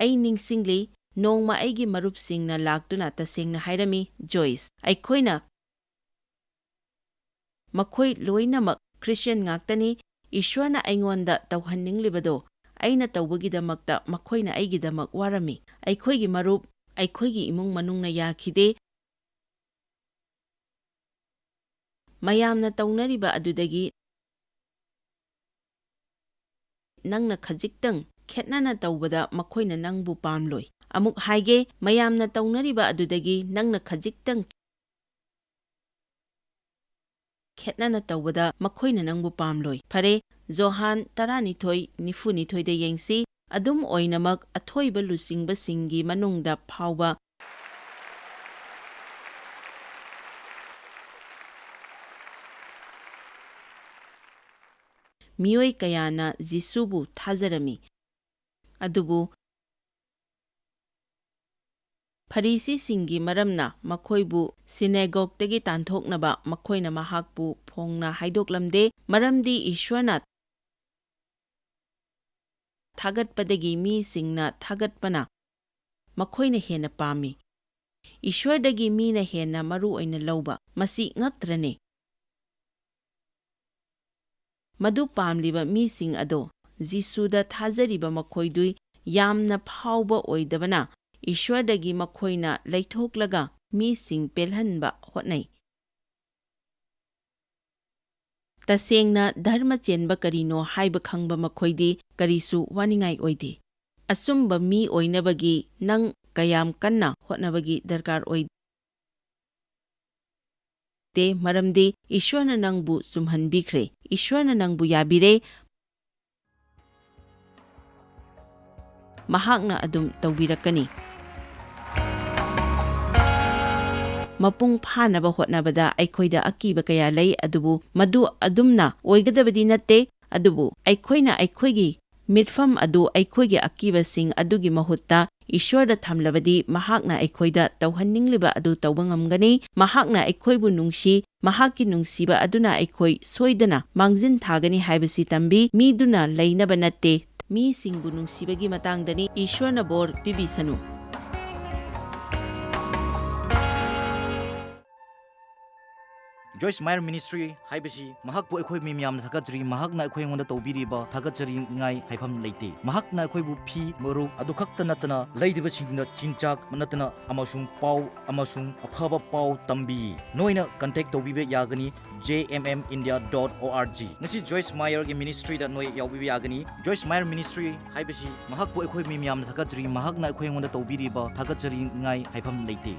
ꯑꯩ ꯅꯤꯡꯁꯤꯡꯂꯤ, ꯅꯣꯡꯃ ꯑꯩꯒꯤ ꯃꯔꯨꯞꯁꯤꯡꯅ ꯂꯥꯛꯇꯨꯅ ꯇꯁꯦꯡꯅ ꯍꯥꯏꯔꯝꯃꯤ, "ꯖꯣꯏꯁ, ꯑꯩꯈꯣꯏꯅ ꯃꯈꯣꯏ ꯂꯣꯏꯅꯃꯛ ꯈ꯭ꯔꯤꯁꯇꯤꯌꯥꯟ ꯉꯥꯛꯇꯅꯤ꯫ ꯏꯁ꯭ꯋꯔꯅ ꯑꯩꯉꯣꯟꯗ ꯇꯧꯍꯟꯅꯤꯡꯂꯤꯕꯗꯣ ꯑꯩꯅ ꯇꯧꯕꯒꯤꯗꯃꯛꯇ ꯃꯈꯣꯏꯅ ꯑꯩꯒꯤꯗꯃꯛ ꯋꯥꯔꯝꯃꯤ꯫ ꯑꯩꯈꯣꯏꯒꯤ ꯃꯔꯨꯞ, ꯑꯩꯈꯣꯏꯒꯤ ꯏꯃꯨꯡ ꯃꯅꯨꯡꯅ ꯌꯥꯈꯤꯗꯦ꯫ ꯃꯌꯥꯝꯅ ꯇꯧꯅꯔꯤꯕ ꯑꯗꯨꯗꯒꯤ ꯅꯪꯅ ꯈꯖꯤꯛꯇꯪ ꯈꯦꯠꯅꯅ ꯇꯧꯕꯗ ꯃꯈꯣꯏꯅ ꯅꯪꯕꯨ ꯄꯥꯝꯂꯣꯏ꯫ ꯑꯃꯨꯛ ꯍꯥꯏꯒꯦ, ꯃꯌꯥꯝꯅ ꯇꯧꯅꯔꯤꯕ ꯑꯗꯨꯗꯒꯤ ꯅꯪꯅ ꯈꯖꯤꯛꯇꯪ ꯈꯦꯠꯅꯅ ꯇꯧꯕꯗ ꯃꯈꯣꯏꯅ ꯅꯪꯕꯨ ꯄꯥꯝꯂꯣꯏ꯫ ꯐꯔꯦ, ꯖꯣꯍꯥꯟ ꯇꯔꯥꯅꯤꯊꯣꯏ ꯅꯤꯐꯨꯅꯤꯊꯣꯏꯗ ꯌꯦꯡꯁꯤ꯫ ꯑꯗꯨꯝ ꯑꯣꯏꯅꯃꯛ, ꯑꯊꯣꯏꯕ ꯂꯨꯆꯤꯡꯕꯁꯤꯡꯒꯤ ꯃꯅꯨꯡꯗ ꯐꯥꯎꯕ ꯃꯤꯑꯣꯏ ꯀꯌꯥꯅ ꯖꯤꯁꯨꯕꯨ ꯊꯥꯖꯔꯝꯃꯤ꯫ ꯑꯗꯨꯕꯨ ꯐꯔꯤꯁꯤꯁꯤꯡꯒꯤ ꯃꯔꯝꯅ ꯃꯈꯣꯏꯕꯨ ꯁꯤꯅꯦꯒꯣꯒꯇꯒꯤ ꯇꯥꯟꯊꯣꯛꯅꯕ ꯃꯈꯣꯏꯅ ꯃꯍꯥꯛꯄꯨ ꯐꯣꯡꯅ ꯍꯥꯏꯗꯣꯛꯂꯝꯗꯦ, ꯃꯔꯝꯗꯤ ꯏꯁ꯭ꯋꯔꯅ ꯊꯥꯒꯠꯄꯗꯒꯤ ꯃꯤꯁꯤꯡꯅ ꯊꯥꯒꯠꯄꯅ ꯃꯈꯣꯏꯅ ꯍꯦꯟꯅ ꯄꯥꯝꯃꯤ꯫ ꯏꯁ꯭ꯋꯔꯗꯒꯤ ꯃꯤꯅ ꯍꯦꯟꯅ ꯃꯔꯨ ꯑꯣꯏꯅ ꯂꯧꯕ, ꯃꯁꯤ ꯉꯛꯇ꯭ꯔꯅꯦ? ꯃꯗꯨ ꯄꯥꯝꯂꯤꯕ ꯃꯤꯁꯤꯡ ꯑꯗꯣ ꯖꯤꯁꯨꯗ ꯊꯥꯖꯔꯤꯕ ꯃꯈꯣꯏꯗꯨ ꯌꯥꯝꯅ ꯐꯥꯎꯕ ꯑꯣꯏꯗꯕꯅ, ꯏꯁ꯭ꯋꯔꯗꯒꯤ ꯃꯈꯣꯏꯅ ꯂꯩꯊꯣꯛꯂꯒ ꯃꯤꯁꯤꯡ ꯄꯦꯜꯍꯟꯕ ꯍꯣꯠꯅꯩ꯫ ꯇꯁꯦꯡꯅ ꯙꯔꯃ ꯆꯦꯟꯕ ꯀꯔꯤꯅꯣ ꯍꯥꯏꯕ ꯈꯪꯕ ꯃꯈꯣꯏꯗꯤ ꯀꯔꯤꯁꯨ ꯋꯥꯅꯤꯡꯉꯥꯏ ꯑꯣꯏꯗꯦ꯫ ꯑꯆꯨꯝꯕ ꯃꯤ ꯑꯣꯏꯅꯕꯒꯤ ꯅꯪ ꯀꯌꯥꯝ ꯀꯟꯅ ꯍꯣꯠꯅꯕꯒꯤ ꯗꯔꯀꯥꯔ ꯑꯣꯏꯗꯦ, ꯃꯔꯝꯗꯤ ꯏꯁ꯭ꯋꯔꯅ ꯅꯪꯕꯨ ꯆꯨꯝꯍꯟꯕꯤꯈ꯭ꯔꯦ꯫ ꯏꯁ꯭ꯋꯔꯅ ꯅꯪꯕꯨ ꯌꯥꯕꯤꯔꯦ꯫ ꯃꯍꯥꯛꯅ ꯑꯗꯨꯝ ꯇꯧꯕꯤꯔꯛꯀꯅꯤ꯫ ꯃꯄꯨꯡ ꯐꯥꯅꯕ ꯍꯣꯠꯅꯕꯗ ꯑꯩꯈꯣꯏꯗ ꯑꯀꯤꯕ ꯀꯌꯥ ꯂꯩ, ꯑꯗꯨꯕꯨ ꯃꯗꯨ ꯑꯗꯨꯝꯅ ꯑꯣꯏꯒꯗꯕꯗꯤ ꯅꯠꯇꯦ꯫ ꯑꯗꯨꯕꯨ ꯑꯩꯈꯣꯏꯅ ꯑꯩꯈꯣꯏꯒꯤ ꯃꯤꯠꯐꯝ ꯑꯗꯨ ꯑꯩꯈꯣꯏꯒꯤ ꯑꯀꯤꯕꯁꯤꯡ ꯑꯗꯨꯒꯤ ꯃꯍꯨꯠꯇ ꯏꯁ꯭ꯋꯔꯗ ꯊꯝꯂꯕꯗꯤ, ꯃꯍꯥꯛꯅ ꯑꯩꯈꯣꯏꯗ ꯇꯧꯍꯟꯅꯤꯡꯂꯤꯕ ꯑꯗꯨ ꯇꯧꯕ ꯉꯝꯒꯅꯤ꯫ ꯃꯍꯥꯛꯅ ꯑꯩꯈꯣꯏꯕꯨ ꯅꯨꯡꯁꯤ, ꯃꯍꯥꯛꯀꯤ ꯅꯨꯡꯁꯤꯕ ꯑꯗꯨꯅ ꯑꯩꯈꯣꯏ ꯁꯣꯏꯗꯅ ꯃꯥꯡꯖꯤꯟ ꯊꯥꯒꯅꯤ ꯍꯥꯏꯕꯁꯤ ꯇꯝꯕꯤ꯫ ꯃꯤꯗꯨꯅ ꯂꯩꯅꯕ ꯅꯠꯇꯦ, ꯃꯤꯁꯤꯡꯕꯨ ꯅꯨꯡꯁꯤꯕꯒꯤ ꯃꯇꯥꯡꯗꯅꯤ꯫ ꯏꯁ꯭ꯋꯔꯅ ꯕꯣꯔ ꯄꯤꯕꯤꯁꯅꯨ꯫ Joyce Meyer Ministry ꯍꯥꯏꯕꯁꯤ ꯃꯍꯥꯛꯄꯨ ꯑꯩꯈꯣꯏ ꯃꯤ ꯃꯌꯥꯝꯅ ꯊꯥꯒꯠꯆꯔꯤ꯫ ꯃꯍꯥꯛꯅ ꯑꯩꯈꯣꯏ ꯑꯩꯉꯣꯟꯗ ꯇꯧꯕꯤꯔꯤꯕ ꯊꯥꯒꯠꯆꯔꯤꯉꯥꯏ ꯍꯥꯏꯐꯝ ꯂꯩꯇꯦ꯫ ꯃꯍꯥꯛꯅ ꯑꯩꯈꯣꯏꯕꯨ ꯐꯤ, ꯃꯔꯨꯞ ꯑꯗꯨ ꯈꯛꯇ ꯅꯠꯇꯅ ꯂꯩꯗꯕꯁꯤꯡꯗ ꯆꯤꯟꯖꯥꯛ ꯅꯠꯇꯅ ꯑꯃꯁꯨꯡ ꯄꯥꯎ ꯑꯃꯁꯨꯡ ꯑꯐꯕ ꯄꯥꯎ ꯇꯝꯕꯤ꯫ ꯅꯣꯏꯅ contact ꯇꯧꯕꯤꯕ ꯌꯥꯒꯅꯤ J M M India dot O R G꯫ ꯉꯁꯤ Joyce Meyer ꯒꯤ ministry ꯗ ꯅꯣꯏ ꯌꯥꯎꯕꯤꯕ ꯌꯥꯒꯅꯤ꯫ Joyce Meyer Ministry ꯍꯥꯏꯕꯁꯤ ꯃꯍꯥꯛꯄꯨ ꯑꯩꯈꯣꯏ ꯃꯤ ꯃꯌꯥꯝꯅ ꯊꯥꯒꯠꯆꯔꯤ꯫ ꯃꯍꯥꯛꯅ ꯑꯩꯈꯣꯏ ꯑꯩꯉꯣꯟꯗ ꯇꯧꯕꯤꯔꯤꯕ ꯊꯥꯒꯠꯆꯔꯤꯉꯥꯏ ꯍꯥꯏꯐꯝ ꯂꯩꯇꯦ꯫